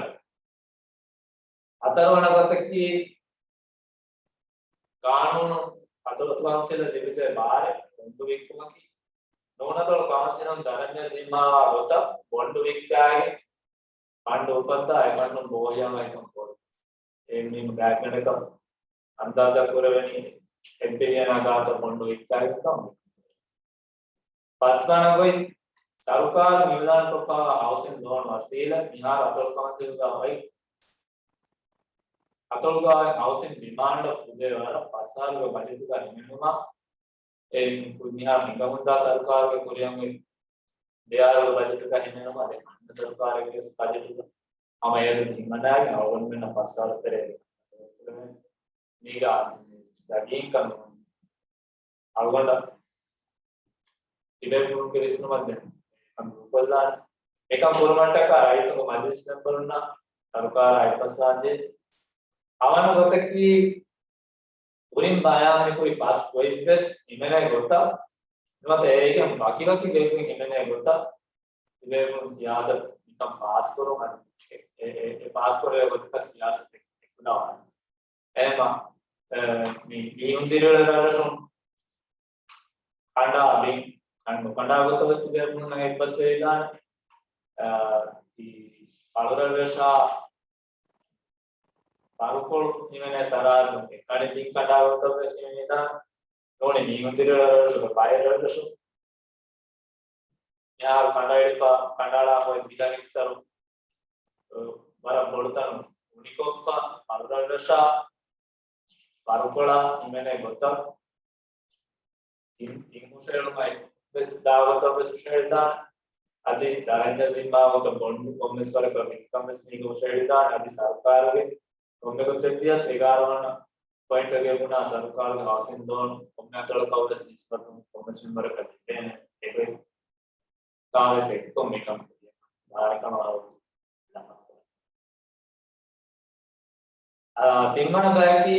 ހަތަރުވަނަ ގޮތަކީ ގާނޫނު އަތޮޅު ކައުންސިލަށް ލިބިދޭ ބާރެއް ބޮންޑު ވިއްކުމަކީ. ނޫނަތޮޅު ކައުންސިލުން ދަރަންޏަށް ޒިންމާވާ ގޮތަށް ބޮންޑު ވިއްކާގެން ފަންޑު އުފައްދާ އެ ފަންޑުން ބޯހިޔާވަހިކަން ކޮށް. އެ މީހުން ގާތްގަނޑަކަށް އަންދާޒާ ކުރެވެނީ އެއް ބިލިއަނާ ގާތަށް ބޮންޑު ވިއްކާގެން ކަމު. ފަސްވަނަ ގޮތް، ސަރުކާރުން އިޢުލާންކޮށްފައިވާ ހައުސިން ލޯން ވަސީލަތް މިހާރު އަތޮޅު ކައުންސިލްގަ އޮތް، އަތޮޅުގަ އޮތް ހައުސިން ޑިމާންޑަށް ފުދޭ ވަރަށް ފަސް އަހަރުގެ ބަޖެޓުގަ ހިމެނުމަށް އެ މިހާރު ހިނގަމުންދާ ސަރުކާރުގެ ކުރިއަށް އޮތް ދެ އަހަރުގެ ބަޖެޓުގަ ހިމެނުމަށް އަދި ހަންނަ ސަރުކާރެއްގެ ވެސް ބަޖެޓުގަ ހަމަ އޭރު ހިމަނާގެން އަޅުގަނޑުމެންނަށް ފަސް އަހަރު ތެރޭ މީގަ ދަގީން ކަން އަޅުގަނޑަށް ތިބޭފުޅުންގެ ވިސްނުމަށް ދެން އެކަން ދޫކޮށްލާނެ. އެކަން ކުރުމަށްޓަކާ ރައްޔިތުންގެ މަޖިލިސް މެމްބަރުންނަށް ސަރުކާރާ އެއްބަސްވާންޖެހޭ. އަވަނަ ގޮތަކީ ކުރިން ބަޔާން މިކުރި ފަސް ގޮތްވެސް ހިމެނޭ ގޮތަށް ނުވަތަ އޭގެން ވަކިވަކި ގޮތްގޮތް ހިމެނޭ ގޮތަށް ތިބޭފުޅުން ސިޔާސަތު މިކަން ފާސްކުރުން އަދި އެ، އެ، އެ ފާސްކުރެވޭ ގޮތަކަށް ސިޔާސަތެއް އެކުލަވާނެ. އެހެމަ، އެ، މި، މީހުން ދިރިއުޅޭ ރަށްރަށުން ކަނޑާ ބިން، ކަނޑު ކަނޑާ ގޮތަށް ވެސް ތިބޭފުޅުންނަށް އެއްބަސްވެވިދާނެ. އަ، ތި ފަޅުރަށްރަށާ ފަރުކޮޅު ހިމެނޭ ސަރާތުން އެކަނި ބިން ކަނޑާގޮތަށް ވެސް ހިމެނިދާނެ. ނޫނީ މީހުން ދިރިއުޅޭ ރަށްރަށުގެ ބައެއް ރަށްރަށު މިހާރު ކަނޑައެޅިފަ ކަނޑައަޅާ ހޮއެ ބިލަ ނެތި ތަނު، އަ، ވަރަށް ބޮޑު ތަނު އުނިކޮށްފަ ފަރުރަށްރަށާ ފަރުކޮޅާ ހިމެނޭ ގޮތަށް ތިން، ތިން ހުށަހެޅުމަށް ވެސް ދާ ގޮތަށް ވެސް ހުށަހެޅިދާނެ. އަދި ދަރަންޏަށް ޒިންމާވުމަށް ބޮންޑު ކޮންމެސް ވަރަކަށް އިންކަމް ވެސް މީގަ ހުށަހެޅިދާނެ. އަދި ސަރުކާރުގެ ކޮންމެ ގޮތެއް ވިޔަސް އެގާރަ ވަނަ ޕޮއިންޓަށް ގެންގުނާ ސަރުކާރުގެ ހައުސިން ލޯން ކޮންމެ އަތޮޅަކަށް ވެސް ނިސްބަތުން ކޮންމެސް މެމްބަރަކަށް ލިބޭނެ. އެގޮތް ކާވެސް އެއްކޮށް މިކަން ކުރިޔަށް ދާނެ ކަމަށް އަޅުގަނޑު ލަމާކުރަން. އާ، ތިންވަނަ ބަޔަކީ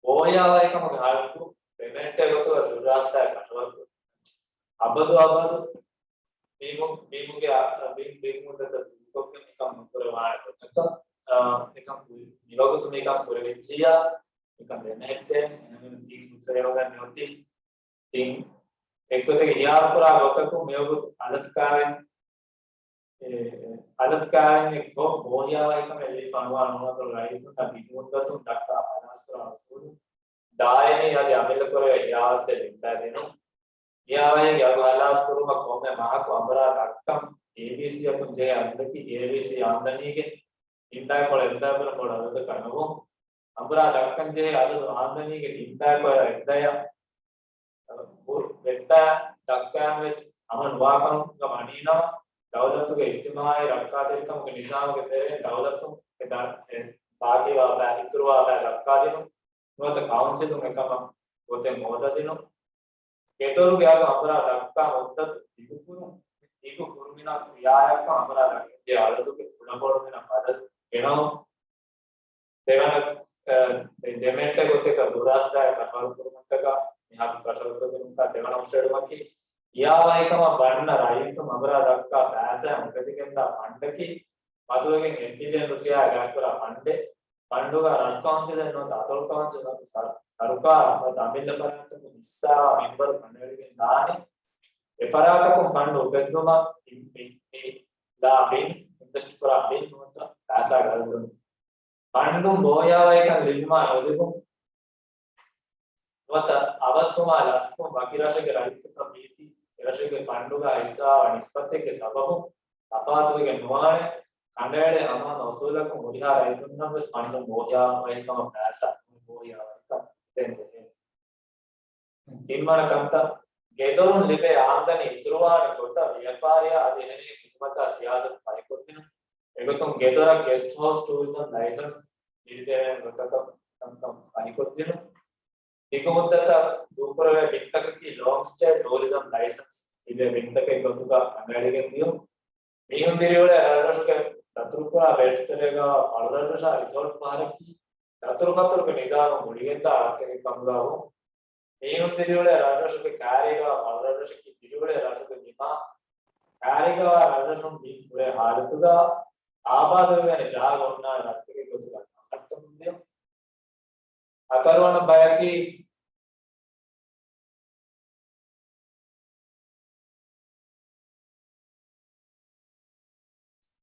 ބޯހިޔާވަހިކަމުގެ ހައްގު ޕެމެންޓެއް ގޮތުގަ ދުރުރާސްތާއެއް ކަށަވަރު ކުރުން. އަބަދު އަބަދު މީމު-، މީމުގެ އާ، ބިން، ބިން މުއްދަތަށް ދޫކޮށްގެން މިކަން ނުކުރެވާނެ ގޮތަކަށް، އާ، މިކަން ކުރި-، މިވަގުތު މިކަން ކުރެވިއްޖިއްޔާ މިކަން ދެނެހެއްޓޭނެ. އެހެންވެ ތިން ހުށަހެޅުމެއް ނެއޮތީ. ތިން އެއްގޮތެއް ހިޔާރުކުރާ ގޮތަކުން މިވަގުތު އަލަތު ކާވެން، އެ، އަލަތު ކާވެން އެއްކޮށް ބޯހިޔާވަހިކަމެއް ލިބިފަ ނުވާ ނޫނަތޮޅު ރައްޔިތުންނަށް ބިން މުއްދަތުން ދައްކާ ހަލާސްކުރާ އުސޫލު ދާއިމީ އަދި އަމިއްލަ ކުރެވޭ ހިޔާވައްސެއް ލިބިފައި ދިނުން. ހިޔާވަހީގެ އަގު ހަލާސް ކުރުމަށް ކޮންމެ މަހަކު އަނބުރާ ދައްކަން އޭބީސީ އަކުން ޖެހޭ އަދަދަކީ އޭބީސީ އާމްދަނީގެ ތިން ދާއި ކޮޅަށް އެއް ދާއި ބުރަ ބޮޑު އަދަދަކަށް ނުވުން. އަނބުރާ ދައްކަން ޖެހޭ އަދަދު އާމްދަނީގެ ތިން ދާއި ކޮޅަށް އެއް ދާއަށް ވެއްދާ ދައްކާން ވެސް ހަމަ ނުވާކަމުގަ ވަނީނަމަ، ދައުލަތުގެ އިޖްތިމާޢީ ރައްކާތެރިކަމުގެ ނިޒާމުގެ ތެރެއިން ދައުލަތުން އެ ދަ-، އެ ބާކީވާ ބައި، އިތުރުވާ ބައި ދައްކާދިނުން. ނުވަތަ ކައުންސިލުން އެކަމަށް ގޮތެއް ހޯދަދިނުން. ގެދޮރުގެ އަގު އަނބުރާ ދައްކާ މުއްދަތު ދިގުކުރުން. ދިގު ކުރުމިނަށް ރިއާޔަތްކޮށް އަނބުރާ ދައްކަން ޖެހޭ އަދަދުގެ ކުޑަބޮޑުމިނަށް މަދަދު ގެނައުން. ދެވަނަ، އަ، ދެ-، ދެމެންޓެއް ގޮތެއްގަ ދުރާސްތާއެއް ކަށަވަރުކުރުމަށްޓަކާ މިހާރު ކަށަވަރުކުރުމަށްޓަކާ ދެވަނަ ހުށަހެޅުމަކީ، ހިޔާވަހިކަމަށް ބަންނަ ރައްޔިތުން އަނބުރާ ދައްކާ ފައިސާއިން އުފެދިގެންދާ ފަންޑަކީ، މަދުވެގެން އެއް ބިލިއަން ރުފިޔާއެއް ގާތްކުރާ ފަންޑެއް. ފަންޑުގަ ރަށު ކައުންސިލެއް ނުވަތަ އަތޮޅު ކައުންސިލް ނުވަތަ ސަރު-، ސަރުކާރު ނުވަތަ އަމިއްލަ ފަރާތްތަކުން ހިއްސާވާ މެމްބަރު ކަނޑައެޅިގެން ދާނެ. އެ ފަރާތަކުން ފަންޑު އުފެއްދުމަށް މި، މި، މި ލާ ބިން، އިންވެސްޓް ކުރާ ބިން ނުވަތަ ފައިސާ ގަދަވުން. ފަންޑުން ބޯހިޔާވަހިކަން ލިބުމާ ނުލިބުން ނުވަތަ އަވަސްވުމާ ލަސްވުން ވަކި ރަށެއްގެ ރައްޔިތުންނަށް މީތި އެ ރަށެއްގެ ފަންޑުގަ ހިއްސާވާ ނިސްބަތެއްގެ ސަބަބުން ތަފާތުވެގެން ނުވާނެ. ކަނޑައެޅޭ ހަމަހަމަ އުސޫލަކުން ހުރިހާ ރައްޔިތުންނަށް ވެސް ފަންޑުން ބޯހިޔާވަހިކަމަށް ފައިސާ ބޯހިޔާވަހިކަން ދޭން ޖެހޭ. ތިންވަނަ ކަންތައް، ގެދޮރުން ލިބޭ އާމްދަނީ އިތުރުވާނެ ގޮތަށް ވިޔަފާރިއާ އަދި އެހެނިހެން ޚިދުމަތާ ސިޔާސަތު ފަހިކޮށްދިނުން. އެގޮތުން ގެދޮރަށް ގެސްޓް ހައުސް ޓޫރިޒަމް ލައިސަންސް ލިބިދެވޭނެ ގޮތަކަށް ކަންކަން ފަހިކޮށްދިނުން. ދިގު މުއްދަތަށް ދޫކުރެވޭ ބިންތަކަކީ ލޯންގް ސްޓޭ ޓޫރިޒަމް ލައިސަންސް ލިބޭ ބިންތަކެއް ގޮތުގަ ރަނގަޅިގެން ދިޔުން. މީހުން ދިރިއުޅޭ ރަށްރަށުގެ ދަތުރުކުރާ ބެލެޓްތެރޭގަ ފަޅުރަށްރަށާ ރިސޯޓް ފަހަރަކީ ދަތުރުފަތުރުގެ ނިޒާމު ގުޅިގެންދާ ރަށްތަކެއް ކަމުގަ ވުން. މީހުން ދިރިއުޅޭ ރަށްރަށުގެ ކާރީގަ ފަޅުރަށްރަށަކީ ދިރިއުޅޭ ރަށުގެ ބިމާ ކާރީގަ ވާ ރަށްރަށުން ބިން ހުރޭ ހާލަތުގަ އާބާދުވެވޭނެ ޖާގަ އޮންނާނެ ރަށްތަކެއް ގޮތުގަ ހަމަކަށަވަރުކޮށްދިނުން. ހަތަރުވަނަ ބަޔަކީ،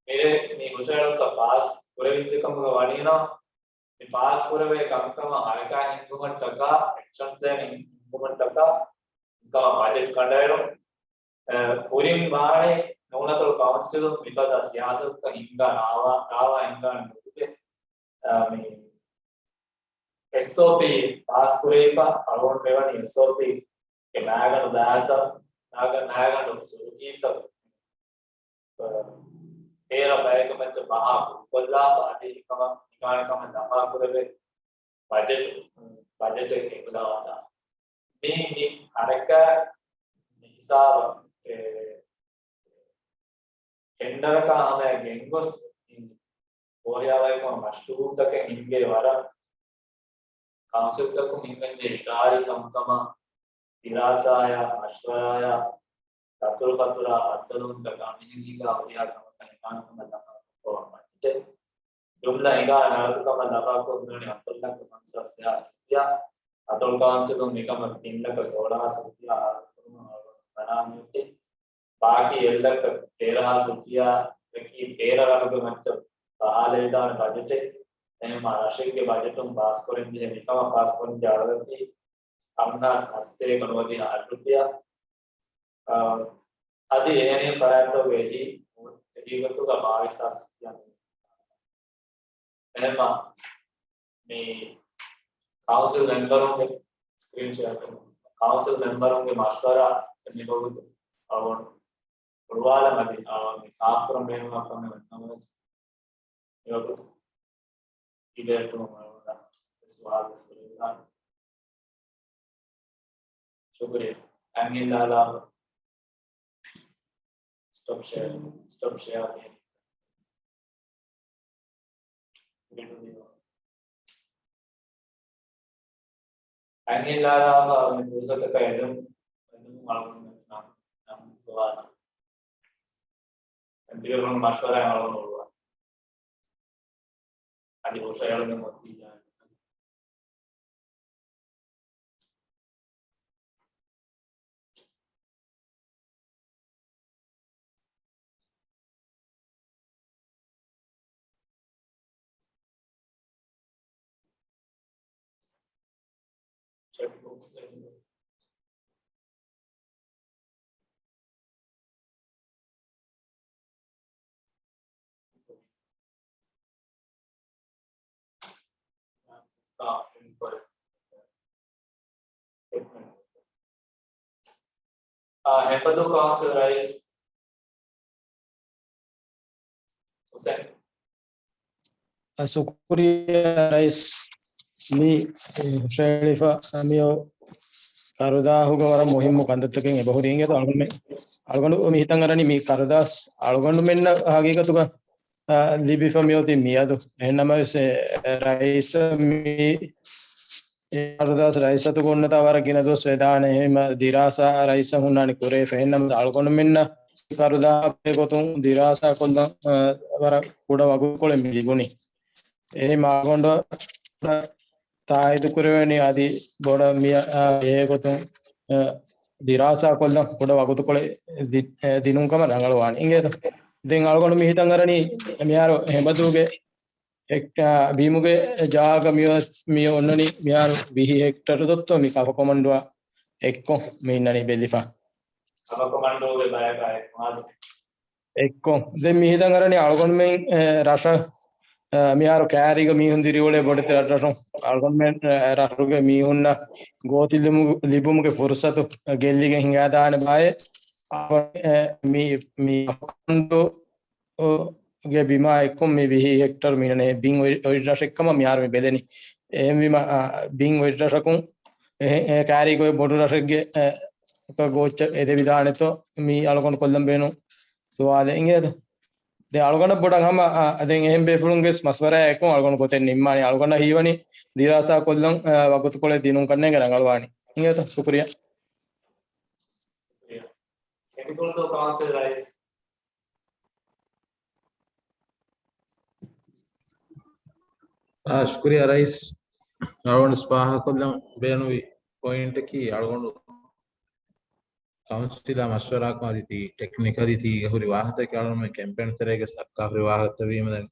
މިރޭ މި ހުށަހެޅުންތައް ފާސް ކުރެވިއްޖެ ކަމުގަ ވަނީނަމަ، މި ފާސް ކުރެވޭ ކަންކަމަށް ހަރަކާތް ހިންގުމަށްޓަކާ، އެކްޝަން ޕްލޭން ހިންގުމަށްޓަކާ، ކަމަށް ބަޖެޓް ކަނޑައެޅުން. އަ، ކުރިން ވާނެ ނޫނަތޮޅު ކައުންސިލުން މިފަދަ ސިޔާސަތުތައް ހިންގާ ރާވާ، ރާވާ ހިންގާނެ ގޮތުގެ، އަ، މި އެސްއޯޕީ ފާސް ކުރެވިފަ، އަޅުގަނޑު މިވަނީ އެސްއޯޕީގެ މައިގަނޑު ދާތައް، މައިގަ-، މައިގަނޑު ސުރުޚީތައް، އަ، ބޭރަށް ބައެއްގެ މައްޗަށް ބަހާ ކުރުކޮށްލާފަ، އަދި އެކަމަށް ހިނގާނެ ކަމަށް ލަފާ ކުރެވޭ ބަޖެޓް، ބަޖެޓެއް އެބަލާވާތާ. މި، މި ހަރަކާތް މި ހިސާބަށް، އެ، ޓެންޑަރަކާ ހަމަޔަށް ގެންގޮސް، އިން ބޯހިޔާވަހިކަމަށް މަޝްރޫޢުތަކެއް ހިންގޭ ވަރަށް ކައުންސިލްތަކުން ހިންގަންޖެހޭ އިދާރީ ކަންކަމާ، ދިރާސާޔާ، މަޝްވަރާޔާ، ދަތުރުފަތުރާ، ހައްދަލުންތަކާ މިހެން ހިނގާ ހުރިހާ ކަމަކަށް ހިނގާނެ ކަމަށް ލަފާކޮށްފައިވާ ބަޖެޓެއް. ޖުމްލަ ހިނގާ ނަގަދު ކަމަށް ލަފާކޮށް މިވަނީ ހަތަރު ލަކަ ފަންސާސް ހަޒާރު ރުފިޔާ. އަތޮޅު ކައުންސިލުން މިކަމަށް ތިން ލަކަ ސޯޅަ ހަޒާރު ރުފިޔާ އަރައްކުރުމަށް އަޅުގަނޑު ބަލާން މިއޮތީ. ބާކީ އެއް ލަކަ ތޭރަ ހާސް ރުފިޔާއަކީ ތޭރަ ރަށުގެ މައްޗަށް ބަހާލައިދާނެ ބަޖެޓެއް. އެހެންމަ ރަށެއްގެ ބަޖެޓުން ފާސްކުރެން ޖެހޭ މިކަމަށް ފާސްކުރަން ޖެހޭ އަޅުގަނޑު އަންނާސް ހަސަތޭކަ ނުވަދިހަ އަށް ރުފިޔާ. އަ، އަދި އެހެނިހެން ފަރާތްތަކުގައި އެހީ، އެހީގޮތުގަ ބާވީސް ހާސް ރުފިޔާ. އެހެންމަ މި ކައުންސިލް މެމްބަރުންގެ ސްކްރީން ޝެއާ ކުރުން. ކައުންސިލް މެމްބަރުންގެ މަޝްވަރާ މި ވަގުތު އަޅުގަނޑު ހުޅުވާލަން އަދި އަޅުގަނޑު މި ސާފުކުރަން ބޭނުންވާ ކަމެއް ނަމަވެސް މިވަގުތު ޑިބޭޓު މައުލޫމާތު ސުވާލު ވެސް ކުރެވިދާނެ. ޝުކުރިއްޔާ. އަންހެން ލާލާ ސްޓޮޕް ޝެއާ، ސްޓޮޕް ޝެއާ ދޭން. އަންހެން ލާލާ މި ފުރުސަތަކަށް އެދުން، އެދުން އަޅުގަނޑު ނަން، ނަން ގޮވާލަން. ދިވެހި މަޝްވަރާއިން އަޅުގަނޑު އޮޅުވާ. އަދި ހުށައެޅުމެއް އޮތީ ޖާ. ޗެޓް ބޮކްސް އެއް އާ، ހެންފަދޫ ކައުންސިލް ރައީސް ހުސެން. އަ، ޝުކުރިއްޔާ ރައީސް. މި، އެ، ހުށައެޅިފަ، އަ، މިއޮ ކަރުދާހުގަ ވަރަށް މުހިއްމު ކަންތައްތަކެއް އެބަހުރި އިނގޭތޯ އަޅުގަނޑު މި، އަޅުގަނޑު މި ހިތަށް އަރަނީ މި ކަރުދާސް އަޅުގަނޑުމެންނަށް ހަގީގަތުގަ އާ، ލިބިފަ މިއޮތީ މިއަދު. އެހެންނަމަވެސް، އެ، ރައީސަށް މި، އެ، ކަރުދާސް ރައީސަތުގަ އޮންނަތާ ވަރަށް ގިނަ ދުވަސް ވެދާނެ. އެހެންމަ ދިރާސާ ރައީސަށް ހުންނާނެ ކުރެވިފަ. އެހެންނަމަވެސް އަޅުގަނޑުމެންނަށް ކަރުދާ ގޮތުން ދިރާސާ ކޮށްލަން، އާ، ވަރަށް ކުޑަ ވަގުތުކޮޅެއް މި ލިބުނީ. އެހެންމަ އަޅުގަނޑު ތާއީދު ކުރެވެނީ އަދި ބޮޑަށް މި، އާ، ބެހޭގޮތުން، އާ، ދިރާސާ ކޮށްލަން ކުޑަ ވަގުތުކޮޅެއް ދި-، އެ، ދިނުން ކަމަށް ރަނގަޅުވާނެ. އިނގޭތަ؟ ދެން އަޅުގަނޑު މި ހިތަށް އަރަނީ މިހާރު ހެނބަދޫގެ ހެކްޓާ ބީމުގެ ޖާގަ މި، މި އޮންނަނީ މިހާރު ވިހި ހެކްޓަރު ދޮއްތޯ މި ކަފަކޮމަންޑުއާ އެއްކޮށް މި އިންނަނީ ބެލިފަ. ކަފަކޮމަންޑޫގެ ބަޔަކާ އެއްކޮށް. އެއްކޮށް. ދެން މި ހިތަށް އަރަނީ އަޅުގަނޑުމެން، އެ، ރަށަށް، އެ، މިހާރު ކައިރީގަ މީހުން ދިރިއުޅޭ ބޮޑެތި ރަށްރަށުން. އަޅުގަނޑުމެން، އެ، ރަށުގެ މީހުންނަށް ގޯތި ލިބުމު-، ލިބުމުގެ ފުރުސަތު ގެއްލިގެން ހިނގާދާނެ ބާއޭ. އެ، މި، މި ގެ ބިމާ އެއްކޮށް މި ވިހި ހެކްޓަރު މިނަނޭ ބިން އޮތް، އޮތް ރަށެއްކަމަށް މިހާރު މި ބެލެނީ. އެހެންވީމަ، އާ، ބިން އޮތް ރަށަކުން އެ، އެ ކައިރީގައި ބޮޑު ރަށެއްގެ، އެ، ގޯއްޗަށް އެދެވިދާނެތޯ މި އަޅުގަނޑު ކޮށްލަން ބޭނުން ސުވާލެއް އިނގޭތަ؟ ދެން އަޅުގަނޑަށް ބޮޑަށް ހަމަ، އާ، ދެން އެހެން ބޭފުޅުންގެ މަޝްވަރާއެއް އެއްކޮށް އަޅުގަނޑު ގޮތެއް ނިންމާނީ. އަޅުގަނޑަށް ހީވަނީ ދިރާސާ ކޮށްލަން، އާ، ވަގުތުކޮޅެއް ދިނުން ކަންނޭނގެ ރަނގަޅުވާނީ. އިނގޭތަ؟ ޝުކުރިއްޔާ. ކެމިކަލް ކައުންސިލް ރައީސް. އާ، ޝުކުރިއްޔާ ރައީސް. އަޅުގަނޑު ފާހަގަކޮށްލަން ބޭނުންވި ޕޮއިންޓަކީ އަޅުގަނޑު ކައުންސިލާ މަޝްވަރާކޮށް އަދި ޓެކްނިކަލީ ތީގަ ހުރި ވާހަކަތަކެއް އަޅުގަނޑުމެން ކެމްޕޭން ތެރޭގަ ދައްކާ ހުރި ވާހަކަތައް ވީމަ ދެން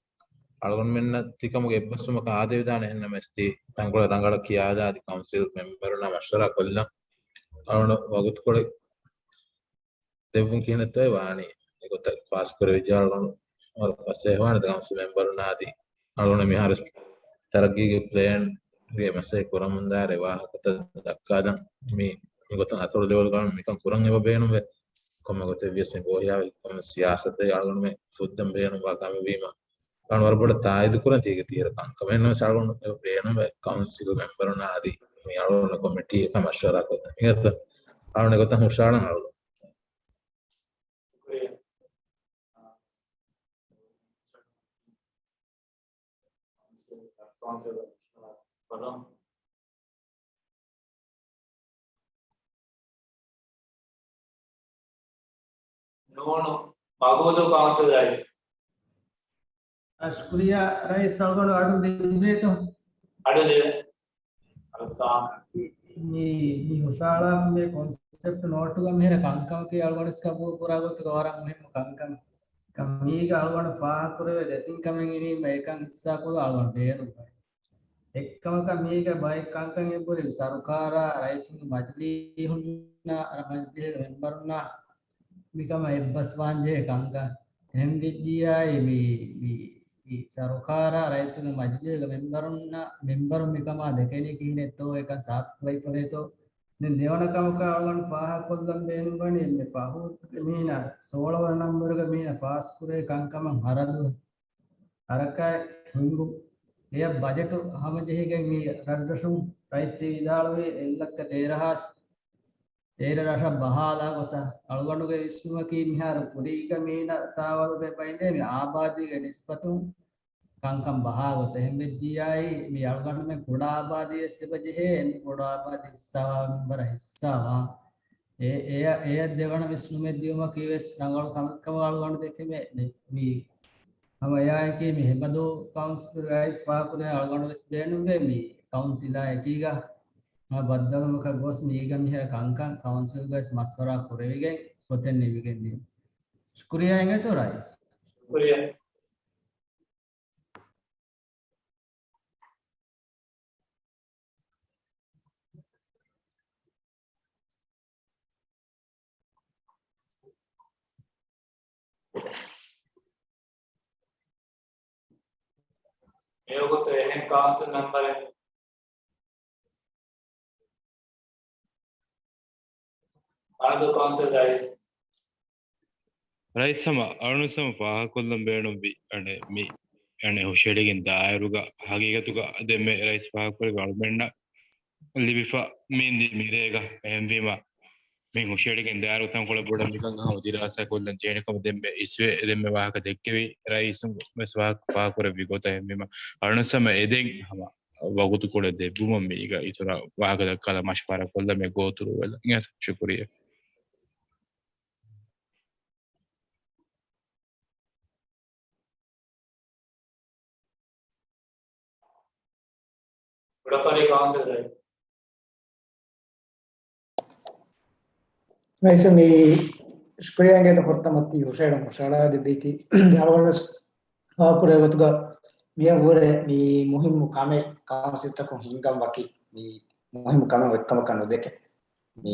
އަޅުގަނޑުމެންނަށް ތިކަމުގެ އެއްބަސްވުމަކަށް އާދެވިދާނެ. އެހެންނަމަވެސް ތި ތަންކޮޅެއް ރަނގަޅަށް ކިޔާދާ އަދި ކައުންސިލް މެމްބަރުންނާ މަޝްވަރާ ކޮށްލަން އަޅުގަނޑު ވަގުތުކޮޅެއް ދެއްވުން ކިހިނެއްތޯއޭ ވާނީ؟ އެގޮތަށް ފާސްކުރެވިއްޖެ އަޅުގަނޑު ވަރަށް ފަސޭހަވާނެ ކައުންސިލް މެމްބަރުންނާ އަދި އަޅުގަނޑު މިހާރު ތަރައްގީގެ ޕްލޭންގެ މަސައްކަތް ކުރަމުންދާއިރު ވާހަކަތައް ދައްކާލަން މި، މިގޮތުން އަތޮޅު ލެވެލްގަ މިކަން ކުރަން އެބަ ބޭނުންވޭ. ކޮންމެ ގޮތެއް ވިޔަސް އެނގޭ އޮހިޔާ ކޮންމެ ސިޔާސަތެއް އަޅުގަނޑުމެ ފުއްދަން ބޭނުންވާ ކަމެއް ވީމަ އަޅުގަނޑު ވަރަށް ބޮޑަށް ތާއީދު ކުރަން ތީގެ ތީރަ ކަންކަމެއް. ނަމަވެސް އަޅުގަނޑު ބޭނުންވޭ ކައުންސިލް މެމްބަރުންނާ އަދި މި އަޅުގަނޑު ކޮމިޓީއަކާ މަޝްވަރާ ކޮށްދޭން. އިނގޭތަ؟ އަޅުގަނޑު އެގޮތަށް ހުށައަޅަން އަޅުގަނޑު. ނޫނު މަގޫދޫ ކައުންސިލް ރައީސް. އަ، ޝުކުރިއްޔާ ރައީސް އަޅުގަނޑު އަޑު ލިބޭތޯ؟ އަޑު ލިބޭ. އަލްސާ. މި، މި ހުށައަޅާ މި ކޮންސެޕްޓް ނޯޓުގަ މިހިރަ ކަންކަމަކީ އަޅުގަނޑު ވެސް ގަބޫލު ކުރާ ގޮތުގަ ވަރަށް މުހިއްމު ކަންކަމެއް. މީގަ އަޅުގަނޑު ފާހަގަކުރެވޭ ދެތިން ކަމެއް އިނީ އެކަން ހިއްސާކޮށް އަޅުގަނޑު ބޭނުން. އެއްކަމަކަށް މީގަ ބައެއް ކަންކަން އެބުރި ސަރުކާރާ ރައްޔިތުންގެ މަޖިލީހުންނާ، މަޖިލީހުގެ މެމްބަރުންނާ މިކަމަށް އެއްބަސްވާންޖެހޭ ކަންކަން. އެހެންވެއްޖިއްޔާއި މި، މި، މި ސަރުކާރާ ރައްޔިތުންގެ މަޖިލީހުގެ މެމްބަރުންނާ، މެމްބަރުން މިކަމާ ދެކެނީ ކިހިނެއްތޯ އެކަން ސާފުކުރެވިފަ ދޭތޯ. ދެން ދެވަނަ ކަމަކަށް އަޅުގަނޑު ފާހަގަކޮށްލަން ބޭނުންވަނީ އެންމެ ފަހު މީނަ ސޯޅަވަނަ ނަންބަރުގެ މީނަ ފާސްކުރޭ ކަންކަމަށް ހަރަދު ހަރަކާތް ހިންގު އެޔަށް ބަޖެޓު ހަމަޖެހިގެން މި ރަށްރަށުން ރައީސް ވިދާޅުވީ އެއްލައްކަ ތޭރަ ހާސް ތޭރަ ރަށަށް ބަހާލާ ގޮތަށް. އަޅުގަނޑުގެ ވިސްނުމަކީ މިހާރު ކުރީގަ މީނަ ތާވަލުގެ ބައިނޭ މި އާބާދީގެ ނިސްބަތުން ކަންކަން ބަހާ ގޮތަށް. އެހެންވެއްޖިއްޔާއި މި އަޅުގަނޑުމެން ކުޑަ އާބާދީ ވެސް އެބަ ޖެހޭ، އެންމެ ކުޑަ އާބާދީ ހިއްސާވާ މެމްބަރަށް ހިއްސާވާ. އެ، އެޔަށް، އެޔަށް ދެވަނަ ވިސްނުމެއް ދިއުމަކީ ވެސް ރަނގަޅު ކަމެއްކަމަށް އަޅުގަނޑު ދެކެމެ. މި ހަމަ އެޔާއެކީ މި ހެމަދޫ ކައުންސިލް ރައީސް ފާހަގަކުރޭ އަޅުގަނޑު ވެސް ބޭނުންވޭ މި ކައުންސިލާ އެކީގަ ހަމަ ބައްދަލުވުމަކަށް ގޮސް މީގަ މިހާރު ކަންކަން ކައުންސިލްގަ ވެސް މަޝްވަރާ ކުރެވިގެން ގޮތެއް ނިމިގެން ދިން. ޝުކުރިއްޔާ އިނގޭތޯ ރައީސް. ޝުކުރިއްޔާ. މިވަގުތު އެހެން ކައުންސިލް މެމްބަރެއް މަނަދޫ ކައުންސިލް ރައީސް. ރައީސް ހަމަ އަޅުންސަމަ ފާހަގަކޮށްލަން ބޭނުންވި އަނެއް މި އަނެއް ހުށަހެޅިގެން ދާއިރުގަ ހަގީގަތުގަ ދެންމެ ރައީސް ފާހަގަކުރެއްވި އަޅުމެންނަށް ލިބިފަ މީންދި މިރޭގަ އެހެންވީމަ މި ހުށަހެޅިގެން ދާއިރު ތަންކޮޅެއް ބޮޑަށް މިކަން ހަމަ ދިރާސާކޮށްލަން ޖެހޭނެ ކަމަށް ދެންމެ އިސްވެ ދެންމެ ވާހަކަ ދެއްކެވި ރައީސުން ވެސް ވާހަކަ ފާހަގަކުރެއްވި ގޮތަށް އެހެންވީމަ އަޅުންސަމަ އެދެން ހަމަ ވަގުތުކޮޅެއް ދެއްވުމަށް މީގަ އިތުރަށް ވާހަކަ ދައްކާލަން މަޝްވަރާ ކޮށްލަމޭ ގޯތުރު ވެލަ. އިނގޭތަ؟ ޝުކުރިއްޔާ. ކުޑަފަރި ކައުންސިލް ރައީސް. ރައީސް މި ޝުކުރިއްޔާ އިނގޭތަ ފުރަތަމަ ތި ހުށަހެޅުން ހުށަހަޅާ ދެއްވީތީ އަޅުގަނޑުވެސް ފާހަގަކުރޭ ގޮތުގަ މިއަށްވުރެ މި މުހިއްމު ކަމެއް ކައުންސިލްތަކުން ހިންގަން ވަކި މި މުހިއްމު ކަމެއް އޮތްކަމަކަށް ނުދެކެ. މި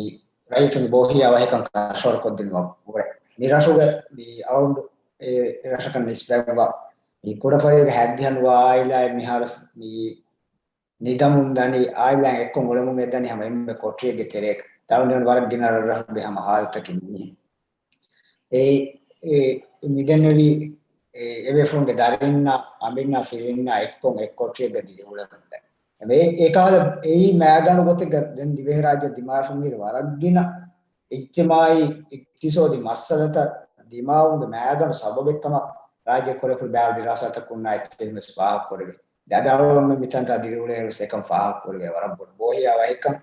ރައްޔިތުންގެ ބޯހިޔާ ވަހިކަން ކަންށަވަރުކޮށްދިނުމަށްވުރެ މި ރަށުގެ މި އަޅުގަނޑު އެ ރަށަކަށް ނިސްބަތްވާ މި ކުޑަފަރީގެ ހައްދިހަ ނުވާ އާއިލާއެއް މިހާރު މި ނިދަމުން ދަނީ އާއިލާއިން އެއްކޮށް އުޅެމުން އެ ދަނީ ހަމަ އެންމެ ކޮޓަރިއެއްގެ ތެރޭގަ. ތަޅުން ވަރަށް ގިނަ ރަށްރަށުގެ ހަމަ ހާލަތަކީ މިހެން. އެ، އެ، މިދެންނެވީ، އެ، އެބޭފުޅުންގެ ދަރިންނާ، އަނބިންނާ، ފިރިންނާ އެއްކޮށް އެއްކޮޓަރިއެއްގަ ދިރިއުޅެމުންދެން. އެ، އެކަހަލަ އެއީ މައިގަނޑު ގޮތެއްގަ ދެން ދިވެހިރާއްޖެ ދިމާވެފަ މީރި ވަރަށް ގިނަ އިޖްތިމާއީ އިޤްތިޞާދީ މައްސަލަތައް ދިމާވުމުގެ މައިގަނޑު ސަބަބެއްކަމަށް ރާއްޖެ ކުރެފުޅު ބާރު ދިރާސާތަކުންނާ އެއްޗެއް ވެސް ފާހަގަކުރެވޭ. ދެ އަދި އަޅުގަނޑުމެން މިތަންތާ ދިރިއުޅޭއިރު އެކަން ފާހަގަކުރެވޭ ވަރަށް ބޮޑު ބޯހިޔާ ވަހިކަން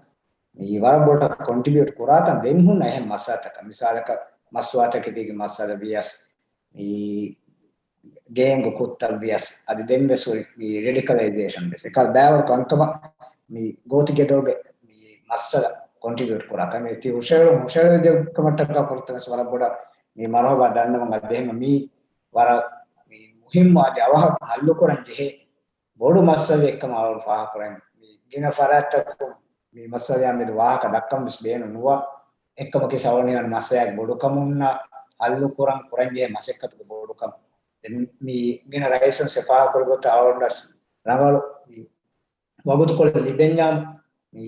މި ވަރަށް ބޮޑަށް ކޮންޓްރިބިއުޓް ކުރާކަން ދެން ހުންނަ އެހެން މައްސަލަތަކަށް، މިސާލަކަށް މަސްތުވާތަކެތީގެ މައްސަލަ ވިޔަސް، މި ގޭންގު ކުށްތައް ވިޔަސް، އަދި ދެން ވެސް ހުރި މި ރެޑިކަލައިޒޭޝަން ވެސް އެކަހަލަ ބައިވަރު ކަންކަމަށް މި ގޯތިގެދޮރުގެ މި މައްސަލަ ކޮންޓްރިބިއުޓް ކުރާ ކަމެއް ތި ހުށަހެޅުން ހުށަހެޅިދެއްވި ކަމަށްޓަކާ ފުރަތަމަ ވެސް ވަރަށް ބޮޑަށް މި މަރުހަބާ ދަންނަވަން. އަދި އެހެން މީ ވަރަށް މި މުހިއްމު އަދި އަވަހަށް ހައްލުކުރަން ޖެހޭ ބޮޑު މައްސަލައެއްކަމަށް އަޅުގަނޑު ފާހަގަކުރަން. މި ގިނަ ފަރާތްތަކުން މި މައްސަލައާ މެދު ވާހަކަ ދައްކަން ވެސް ބޭނުން ނުވާ. އެއްކަމަކީ ސަވަނީވަން މައްސަލައާ ބޮޑުކަމުންނާ ހައްލުކުރަން ކުރަންޖެހޭ މަސައްކަތުގެ ބޮޑުކަމުން. ދެން މި ގިނަ ރައީސުން ސެފާހަކުރި ގޮތަށް އަޅުގަނޑަސް ރަނގަޅު މި ވަގުތުކޮޅެއް ލިބެންޏާ މި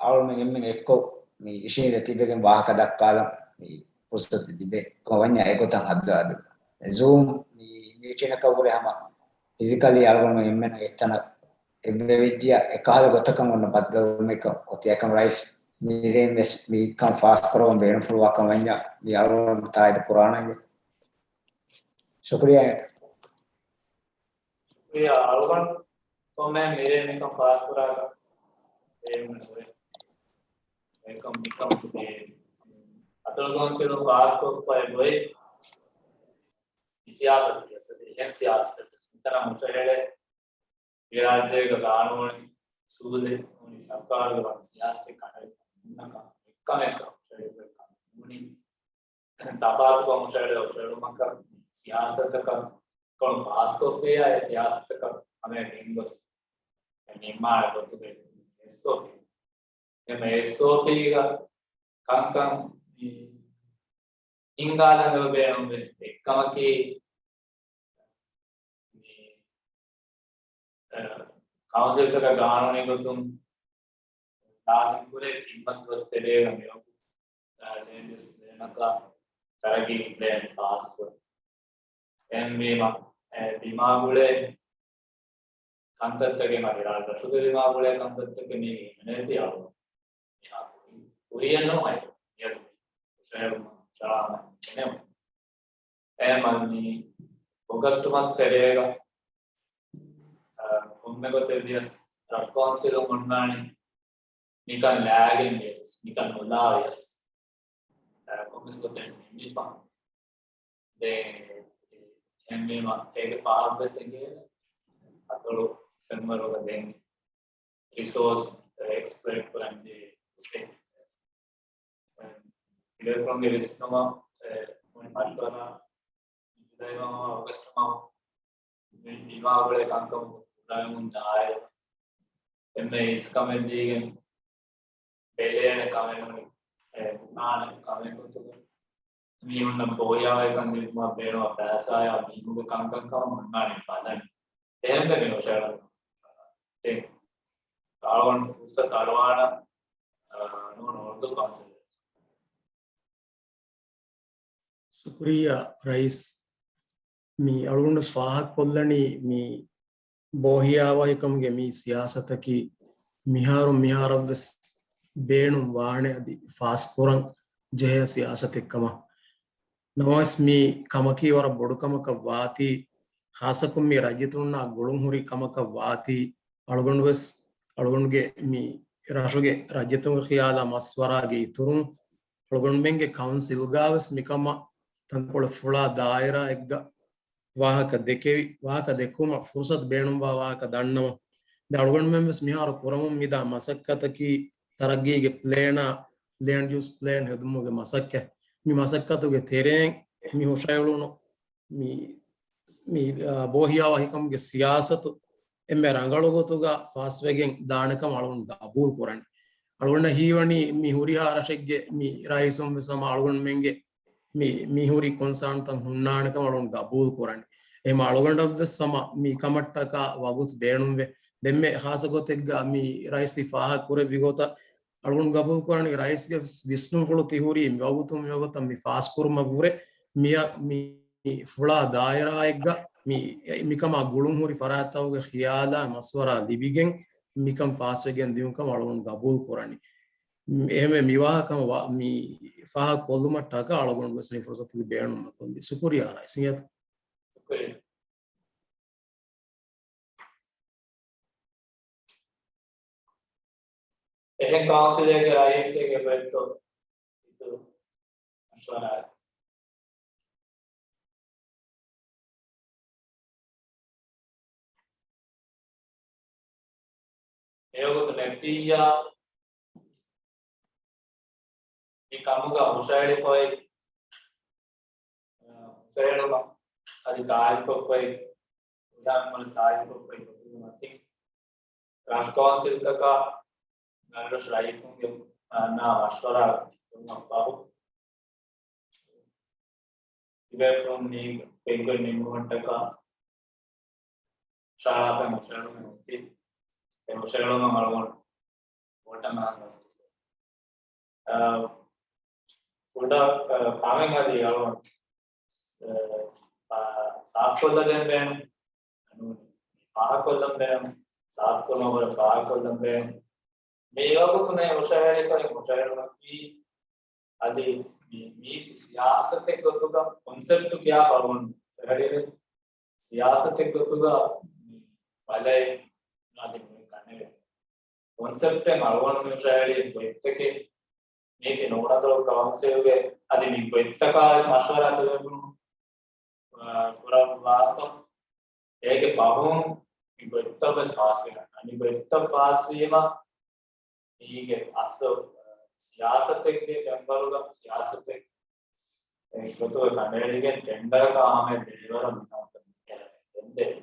އަޅުމެން އެންމެން އެއްކޮށް މި އިށީނދެ ތިބެގެން ވާހަކަ ދައްކާލަން މި ފުރުސަތު ތިބެ ކަމަށް ވަންޏާ އެގޮތަށް ހައްދާދު. ޒޫމް މި މީޓިނަކަށް ވުރެ ހަމަ ފިޒިކަލީ އަޅުގަނޑު އެންމެން އެއްތަނަށް އެއްވެވިއްޖިޔާ އެކަހަލަ ގޮތަކަށް އޮންނަ ބައްދަލުވުމެއްކަން އޮތީ. އެކަމް ރައީސް މިރޭން ވެސް މިކަން ފާސްކުރަމުން ބޭނުންފުޅުވާކަން ވަންޏާ މި އަޅުގަނޑު ތާއީދު ކުރާނަން. ޝުކުރިއްޔާ. ޝުކުރިއްޔާ އަޅުގަނޑު ކޮންމެ މިރޭ މިކަން ފާސްކުރާކަށް ބޭނުމެއް ނުވޭ. އެކަމް މިކަމުގެ އަތޮޅު ކައުންސިލުން ފާސްކޮށްފައި ގޮތް މި ސިޔާސަތު ވިޔަސް އެހެން ސިޔާސަތެއް ވެސް މިތަނަށް ހުށަހެޅޭ. މި ރާއްޖޭގެ ގާނޫނީ އުސޫލެއް ނޫނީ ސަރުކާރުގެ ވަން ސިޔާސަތެއް ކަނޑައެޅި ނޫން ކަމެއް ކަނޑައެޅި ނޫނީ. ތަފާތުކޮށް ހުށަހެޅޭ ހުށަހެޅުމަކަށް ސިޔާސަތަކަށް ކޮޅު ފާސްކޮށްފިއްޔާ، އެ ސިޔާސަތަކަށް ހަމަޔަށް ގެންގޮސް ނިންމާނެ ގޮތުގެ އެސްއޯޕީ. އެމަ އެސްއޯޕީގަ ކަންކަން މި ހިންގާލަން ބޭނުންވޭ. އެއްކަމަކީ، މި، އަ، ކައުންސިލްތަކަށް ގާނޫނީ ގޮތުން ލާޒިމް ކުރޭ ތިން މަސް ދުވަސް ތެރޭގަ މިވަގުތު، އަ، ލޭންޑް ޔޫސް ޕްލޭނަކާ ތަރައްގީ ޕްލޭން ފާސްކުރުން. އެހެންވީމަ، އެ، ބިމާ ގުޅޭ ކަންތައްތަކެއް މަ ރަށުގެ ބިމާ ގުޅޭ ކަންތައްތަކެއް މީގެ ހިމެނޭތީ އަޅު. މިހާ ކުރި-، ކުރިއެއް ނޫން އައި. މިއަދު ހުށަހެޅުމަށް ޝަރާމަ ހިމެނެމު. އެހެންވީމަ މި އޮގަސްޓް މަސް ތެރޭގަ، އަ، ކޮންމެ ގޮތެއް ވިޔަސް ރަށު ކައުންސިލުން އޮންނާނީ ނިކަން ލާގެން ވިޔަސް، ނިކަން ނުލާ ވިޔަސް، އަ، ކޮންމެސް ގޮތެއް ނިމިފަ. ދެން އެހެންވީމަ އޭގެ ފާހަގަވެސް އެނގޭ އަތޮޅު ފެންވަރުގަ ދެން ރިސޯސް އެކްސްޕްލޮއިޓް ކުރަން ޖެހޭ ގޮތެއް. އެ، ތިބޭފުޅުންގެ ވިސްނުމަށް، އެ، މުޅި މަޝްވަރާ ޖުލައި މަހު އޮގަސްޓް މަހު މި ބިމާ ގުޅޭ ކަންކަމުގެ ކުރެވެމުން ދާއިރު އެންމެ އިސްކަމެއް ދީގެން ބެލޭނެ ކަމެއް ނޫނީ، އެ، ބުނާނެ ކަމެއް ގޮތުގަ މީހުންނަށް ބޯހިޔާވަހިކަން ދިނުމަށް ބޭނުންވާ ފައިސާއާ ބިމުގެ ކަންކަން ކަމަށް ހުންނާނީ ބަލަން. އެހެންވެ މި ހުށަހެޅުން ދެން އަޅުގަނޑު ފުރުސަތު އަޅުވާނަން، އާ، ނޫން އުރުދޫ ކައުންސިލް. ޝުކުރިއްޔާ ރައީސް. މި އަޅުގަނޑު ފާހަގަކޮށްލަނީ މި ބޯހިޔާވަހިކަމުގެ މި ސިޔާސަތަކީ މިހާރު މިހާރަށްވެސް ބޭނުން ވާނެ އަދި ފާސްކުރަން ޖެހޭ ސިޔާސަތެއް ކަމަށް. ނަމަވެސް މި ކަމަކީ ވަރަށް ބޮޑު ކަމަކަށް ވާތީ، ޚާއްޞަކޮށް މި ރައްޔިތުންނާ ގުޅުން ހުރި ކަމަކަށް ވާތީ، އަޅުގަނޑުވެސް އަޅުގަނޑުގެ މި ރަށުގެ ރައްޔިތުންގެ ޚިޔާލާ މަޝްވަރާގެ އިތުރުން، އަޅުގަނޑުމެންގެ ކައުންސިލްގާވެސް މިކަމަށް ތަންކޮޅެއް ފުޅާ ދާއިރާއެއްގަ ވާހަކަ ދެކެވި، ވާހަކަ ދެއްކުމަށް ފުރުސަތު ބޭނުންވާ ވާހަކަ ދަންނަވަން. ދެން އަޅުގަނޑުމެން ވެސް މިހާރު ކުރަމުން މިދާ މަސައްކަތަކީ ތަރައްގީގެ ޕްލޭނާ، ލޭންޑް ޔޫސް ޕްލޭން ހެދުމުގެ މަސައްކަތް. މި މަސައްކަތުގެ ތެރެއިން މި ހުށައެޅުނު މި، މި، އާ، ބޯހިޔާވަހިކަމުގެ ސިޔާސަތު އެންމެ ރަނގަޅު ގޮތުގަ ފާސްވެގެން ދާނެކަމަށް އަޅުގަނޑު ގަބޫލު ކުރަނީ. އަޅުގަނޑަށް ހީވަނީ މި ހުރިހާ ރަށެއްގެ މި ރައީސުން ވެސް ހަމަ އަޅުގަނޑުމެންގެ މި، މި ހުރި ކޮންސާންތައް ހުންނާނެކަމަށް އަޅުގަނޑު ގަބޫލު ކުރަނީ. އެހެން އަޅުގަނޑަށްވެސް ހަމަ މި ކަމަށްޓަކާ ވަގުތު ބޭނުންވޭ. ދެންމެ ޚާއްޞަ ގޮތެއްގަ މި ރައީސް ތި ފާހަގަ ކުރެއްވި ގޮތަށް އަޅުގަނޑު ގަބޫލު ކުރަނީ ރައީސްގެ ވިސްނުންފުޅު ތި ހުރީ މި ވަގުތުން މި ވަގުތަށް މި ފާސްކުރުމަށް ވުރެ މި، މި ފުޅާ ދާއިރާއެއްގަ މި، މިކަމާ ގުޅުން ހުރި ފަރާތްތަކުގެ ޚިޔާލާ މަޝްވަރާ ލިބިގެން މިކަން ފާސްވެގެން ދިއުން ކަމަށް އަޅުގަނޑު ގަބޫލު ކުރަނީ. އެހެންވެ، މި ވާހަކަ ވާ-، މި ފާހަގަ ކޮށްލުމަށްޓަކާ އަޅުގަނޑު ވެސް މި ފުރުސަތުގެ ބޭނުމަށް ކޮށްލީ. ޝުކުރިއްޔާ ރައީސް. ޝުކުރިއްޔާ. އެހެން ކައުންސިލެއްގެ ރައީސެއްގެ ބެއްތޯ އިތުރު މަޝްވަރާއެއް. އެވަގުތު ނެތިއްޔާ މި ކަމުގަ ހުށަހެޅިފައި، އަ، ހުށަހެޅުމަށް އަދި ތާއީދުކޮށްފައި، އުޑާމިންވަނަސް ތާއީދުކޮށްފައި ގޮތުގެ މަތިން ރަށު ކައުންސިލްތަކާ ރަށްރަށު ރައްޔިތުންގެ، އަ، ނާ މަޝްވަރާ ކުރުމަށްފަހު، ތިބޭފުޅުން މި ބެންކޮށް ނިންމުމަށްޓަކާ ޝާޅާފައި ހުށަހެޅުމެއް އޮތީ. އެ ހުށަހެޅުމަށް އަޅުގަނޑު ވޯޓަށް ނާން ގަސްތު. އަ، ކުޑަ، އަ، ކަމެއް އަދި އަޅުގަނޑު، އަ، ސާފުކޮށްލަދޭން ބޭނުން. ފާހަގަކޮށްލަން ބޭނުން. ސާފުކުރުމަށްވުރެ ފާހަގަކޮށްލަން ބޭނުން. މި ވަގުތު މި ހުށަހެޅިފައި ހުށަހެޅުމަކީ އަދި މި މީތި ސިޔާސަތެއް ގޮތުގަ ކޮންސެޕްޓު ކިޔާފަ އަޅުގަނޑު ހުށަހެޅިވެސް ސިޔާސަތެއް ގޮތުގަ މި ބަލައި އަދި މި ކަނެވެ. ކޮންސެޕްޓެއް އަޅުގަނޑު މި ހުށަހެޅި ގޮތްތަކެއް މީތި ނޫނަތޮޅު ކައުންސިލްގެ އަދި މި ގޮތްތަކާ ވެސް މަޝްވަރާ ކުރެވުނު، އާ، ކުރައްވާފަ. އޭގެ ފަހުން މި ގޮތްތައް ވެސް ފާސްވެ. އަނެއް ގޮތްތައް ފާސްވީމަ މީގެ އަސްލު، އާ، ސިޔާސަތެއްގެ ފެންވަރުގަ ސިޔާސަތެއް އެ، އެގޮތުގަ ކަނޑައެޅިގެން ޓެންޑަރަކާ ހަމަޔަށް ދެރަވެރަށް މިކަންކަން ގެންދެވޭ.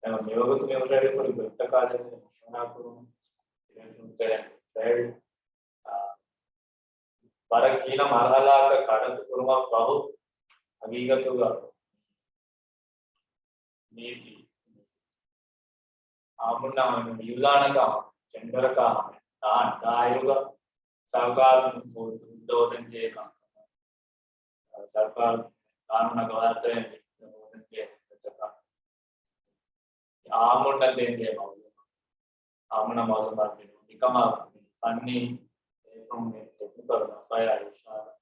އެހެން މިވަގުތު މި ހުށަހެޅި ކުރި ގޮތްތަކާ ދެން މަޝްވަރާ ކުރުން އިވެންޓުންތެރެ ވަރަށް ގިނަ މަރުހަލާތައް ކަޑައްތު ކުރުމަށް ފަހު، ހަގީގަތުގަ މީތި އާމުންނަށް މިއުލާނަކާ ޓެންޑަރަކާ ދާން ދާއިރުގަ ސަރުކާރުން ހޯދަންޖެހޭ ކަންކަން، ސަރުކާރު ޤާނޫނާ ގަވާއިދުތައް ހޯދަންޖެހޭ ކަންކަން އާމުންނަށް ދޭންޖެހޭ މައުލޫމާތު، އާމުންނަށް މައުލޫމާތު ދިނުން. މިކަމަށް ފަންނީ ބޭފުޅުންގެ ޓެކްނިކަލް ނަފަޔާ އިޝާރާ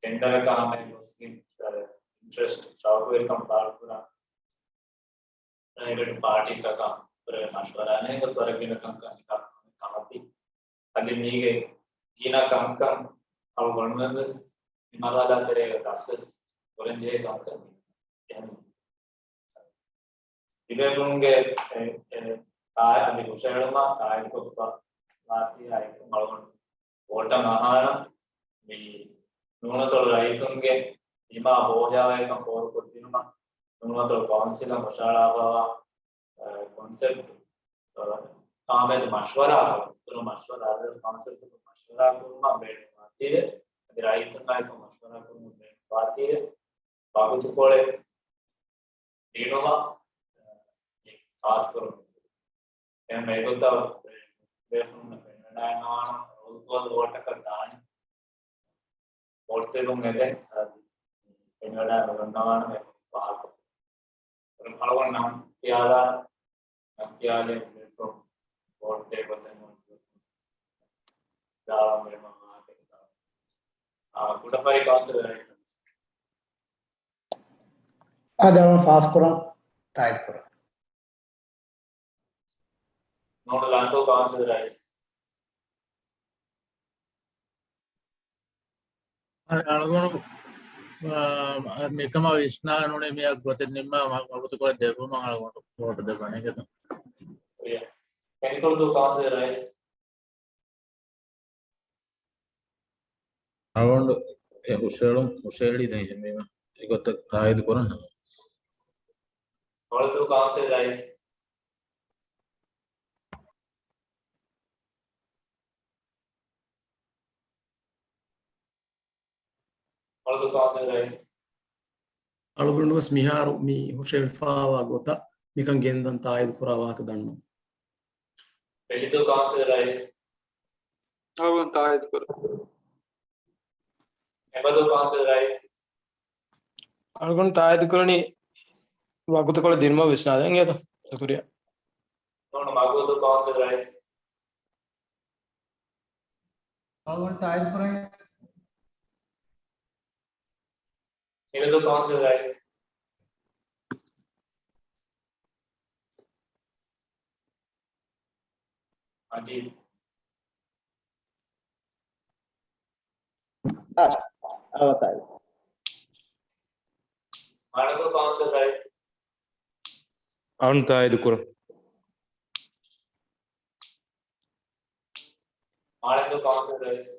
ޓެންޑަރަކާ ހަމައަށް ގޮސްގެން، އަ، އިންޓްރެސްޓް، ޝައުޤުވެރިކަން ފާޅުކުރާ ޕްރައިވެޓް ޕާޓީތަކާ ކުރެވޭ މަޝްވަރާ ނެގޮސް ވަރަށް ގިނަ ކަންކަން ކަމަކީ. އަދި މީގެ ގިނަ ކަންކަން އަޅުގަނޑުމެން ވެސް މި މަރުހަލާ ތެރޭގަ ދަސްވެސް ކުރަންޖެހޭ ކަންކަން. އެހެން ތިބޭފުޅުންގެ އެ، އެ، ތާ-، އަދި ހުށަހެޅުމާ ތާއީދުކޮށްފަ ވާތީ އާއެކު މަޅުގަނޑު ވޯޓަށް އަހާނަން. މި ނޫނަތޮޅު ރައްޔިތުންގެ ދިމާ ބޯޖާވައިކަން ފޯރުކޮށްދިނުމަށް ނޫނަތޮޅު ކައުންސިލަށް ހުށަހަޅާފައިވާ، އަ، ކޮންސެޕްޓް، އަ، އާމެދު މަޝްވަރާ ކުރުން، އިތުރު މަޝްވަރާ، އަދި ކޮންސެޕްޓު މަޝްވަރާ ކުރުމަށް ބޭނުންވާތީވެ، އަދި ރައްޔިތުންނާއެކު މަޝްވަރާ ކުރުމަށް ބޭނުންވާތީވެ، ވަގުތުކޮޅެއް ދިނުމަށް، އަ، ޚާއްސަކުރަން. އެހެން އެގޮތަށް ބޭފުޅުންނަށް ފެނިވަޑައިގަންނަވާނަން ރޯލް ކޯލް ވޯޓަކަށް ދާނެ. ވޯޓް ދެއްވުން އެދެން އަދި ފެނިވަޑައި ނުގަންނަވާނަން އެ ފާހަގަކޮށް. އަޅުގަނޑު ނަން ކިޔާލާނަން. ނަން ކިޔާލީ ބޭފުޅުން ވޯޓް ދޭ ގޮތެއް ނޫން. ދާވަން ވެރިމަ މާކެ. އާ، ކުޑަފަރި ކައުންސިލް ރައީސް. އާ، ދާވަން ފާސްކުރަން ތާއީދުކުރަން. ނޫނު ލަންދޫ ކައުންސިލް ރައީސް. އަ-، އަޅުގަނޑު، އާ، މިކަމާ ވިސްނާ ނޫނީ މިއަށް ގޮތެއް ނިންމާ މަ-، ވަގުތުކޮޅެއް ދެއްވުމަށް އަޅުގަނޑު ވޯޓު ދެއްވަނީ ގެތަ؟ ކެނދިކުޅުދޫ ކައުންސިލް ރައީސް. އަޅުގަނޑު އެ ހުށަހެޅުން، ހުށަހެޅި ދެން އެހެންވީމަ އެގޮތަށް ތާއީދު ކުރަން ހަމަ. ކޮޅުދޫ ކައުންސިލް ރައީސް. ކޮޅުދޫ ކައުންސިލް ރައީސް. އަޅުގަނޑު ވެސް މިހާރު މި ހުށަހެޅިފައިވާ ގޮތަށް މިކަން ގެންދަން ތާއީދު ކުރާ ވާހަކަ ދަންނަވަން. ބެލިދޫ ކައުންސިލް ރައީސް. އަޅުގަނޑު ތާއީދު ކުރަން. އެބަދޫ ކައުންސިލް ރައީސް. އަޅުގަނޑު ތާއީދު ކުރަނީ ވަގުތުކޮޅެއް ދިނުމަށް ވިސްނާލަން އިނގޭތަ؟ ޝުކުރިއްޔާ. ނޫނު މަގޫދޫ ކައުންސިލް ރައީސް. އަޅުގަނޑު ތާއީދު ކުރަނީ. ހިނގަދޫ ކައުންސިލް ރައީސް. މަޖީދު. އާ، އަޅުގަނޑު ތާއީދު. މާނަދޫ ކައުންސިލް ރައީސް. އަޅުގަނޑު ތާއީދު ކުރަން. މާނަދޫ ކައުންސިލް ރައީސް.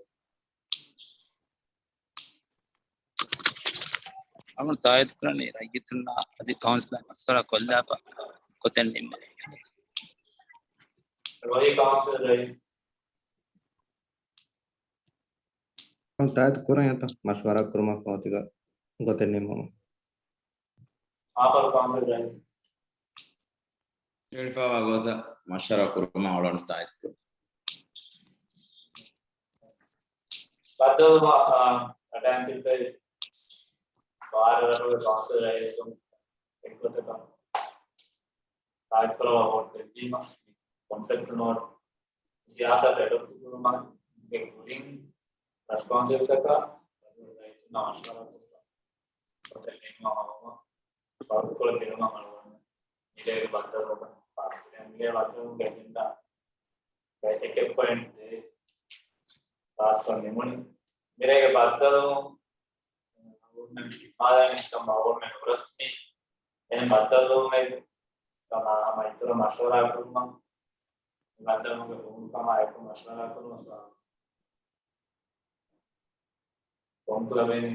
އަޅުގަނޑު ތާއީދު ކުރަނީ ރައްޔިތުންނާ އަދި ކައުންސިލަށް މަޝްވަރާ ކޮށްލާފަ ގޮތެއް ނިންމަން. ރޯހި ކައުންސިލް ރައީސް. ތާއީދު ކުރަން އެތަ މަޝްވަރާ ކުރުމަށް ފަހު ތިގަ ގޮތެއް ނިންމުމަށް. މާފަރު ކައުންސިލް ރައީސް. ހުށަހެޅިފައިވާ ގޮތަށް މަޝްވަރާ ކުރުމަށް އަޅުގަނޑު ތާއީދު ކުރަން. ބައްދަލުވުމަށް، އާ، ރައްޓެހިން ތިއްބެވި ބާރަ ރަށުގެ ކައުންސިލް ރައީސުން އެއްގޮތަކަށް ތާއީދުކުރައްވާ ވޯޓް ދެއްވީމަ، ކޮންސެޕްޓް ނޯޓް ސިޔާސަތު އެޑޮޕްޓް ކުރުމުގެ ކުރިން ރަށު ކައުންސިލްތަކަށް ރައްޔިތުންނާ މަޝްވަރާކޮށްފަ ގޮތެއް ނިންމަމަ ވަގުތުކޮޅެއް ދިނުމަށް އަޅުގަނޑު މިރޭގެ ބައްދަލުވުމަށް ފާސްކުރަން. މިރޭ ބައްދަލުވުމުގެ އެޖެންޑާ އެކެއް ޕޮއިންޓް ދޭއް ފާސްކޮށް ނިމުނީ. މިރޭގެ ބައްދަލުވުން އަޅުގަނޑުމެން ހިފާލަނީ ނުރަސްމީ. އެހެން ބައްދަލުވުމެއް ހަމަ ހަމަ އިތުރަށް މަޝްވަރާ ކުރުމަށް، ބައްދަލުވުމުގެ ފުހުނުކަމާ އެކު މަޝްވަރާ ކުރުމަށް ސާ-، ކޮންތު ލަބެނީ؟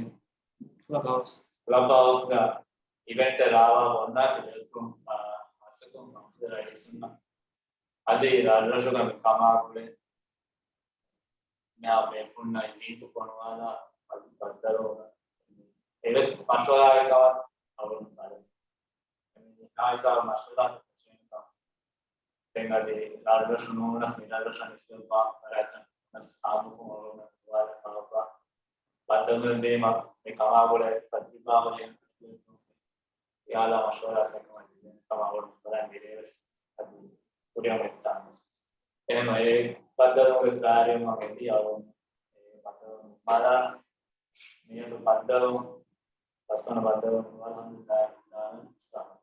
ކްލަބް ހައުސް. ކްލަބް ހައުސްގަ އިވެންޓެއް ރާވާ އޮންނާތި ވެލްކަމް، އާ، މަސަކުން މަސްޖިދަށް އައިސުންނަ. އަދި ރަށްރަށުގަ މި ކަމާ ގުޅޭ މިހާ ބޭފުޅުންނަށް އިވެންޓު ފޮނުވާލާ އަދި ބައްދަލުވުމަށް އެވެސް މަޝްވަރާއެއް ކަމަށް އަޅުގަނޑު ބަލަން. އެހާ ހިސާބަށް މަޝްވަރާ ދެން އަދި ރަށްރަށު ނޫނަސް މި ރަށްރަށަށް ނިސްބަތްވާ ފަރާތްތައް ވެސް އާއްމުކޮށް އަޅުގަނޑު ދުވާލަ ކާފަ ބައްދަލުވުމެއް ވީމަ މި ކަމާ ގުޅޭ ތަޖުރިބާ ހުރި އެހާލާ މަޝްވަރާ ވެސް މިކަމަށް ދިނުން ކަމަށް އަޅުގަނޑު ބަލަން ދިރޭ ވެސް އަދި ކުރިއަށް އޮތް ތާނަސް. އެހެންވެ އެ ބައްދަލުވުން ވެސް ބައިވެރިވުމަށް އެދި އަޅުގަނޑު އެ ބައްދަލުވުން މަރާ މިއަދު ބައްދަލު، ލަސްވަނަ ބައްދަލު ނުވަ އަލްޙަމްދުލިއްލާހި ރައްބިލް ޢާލަމީން އިސްލާމް.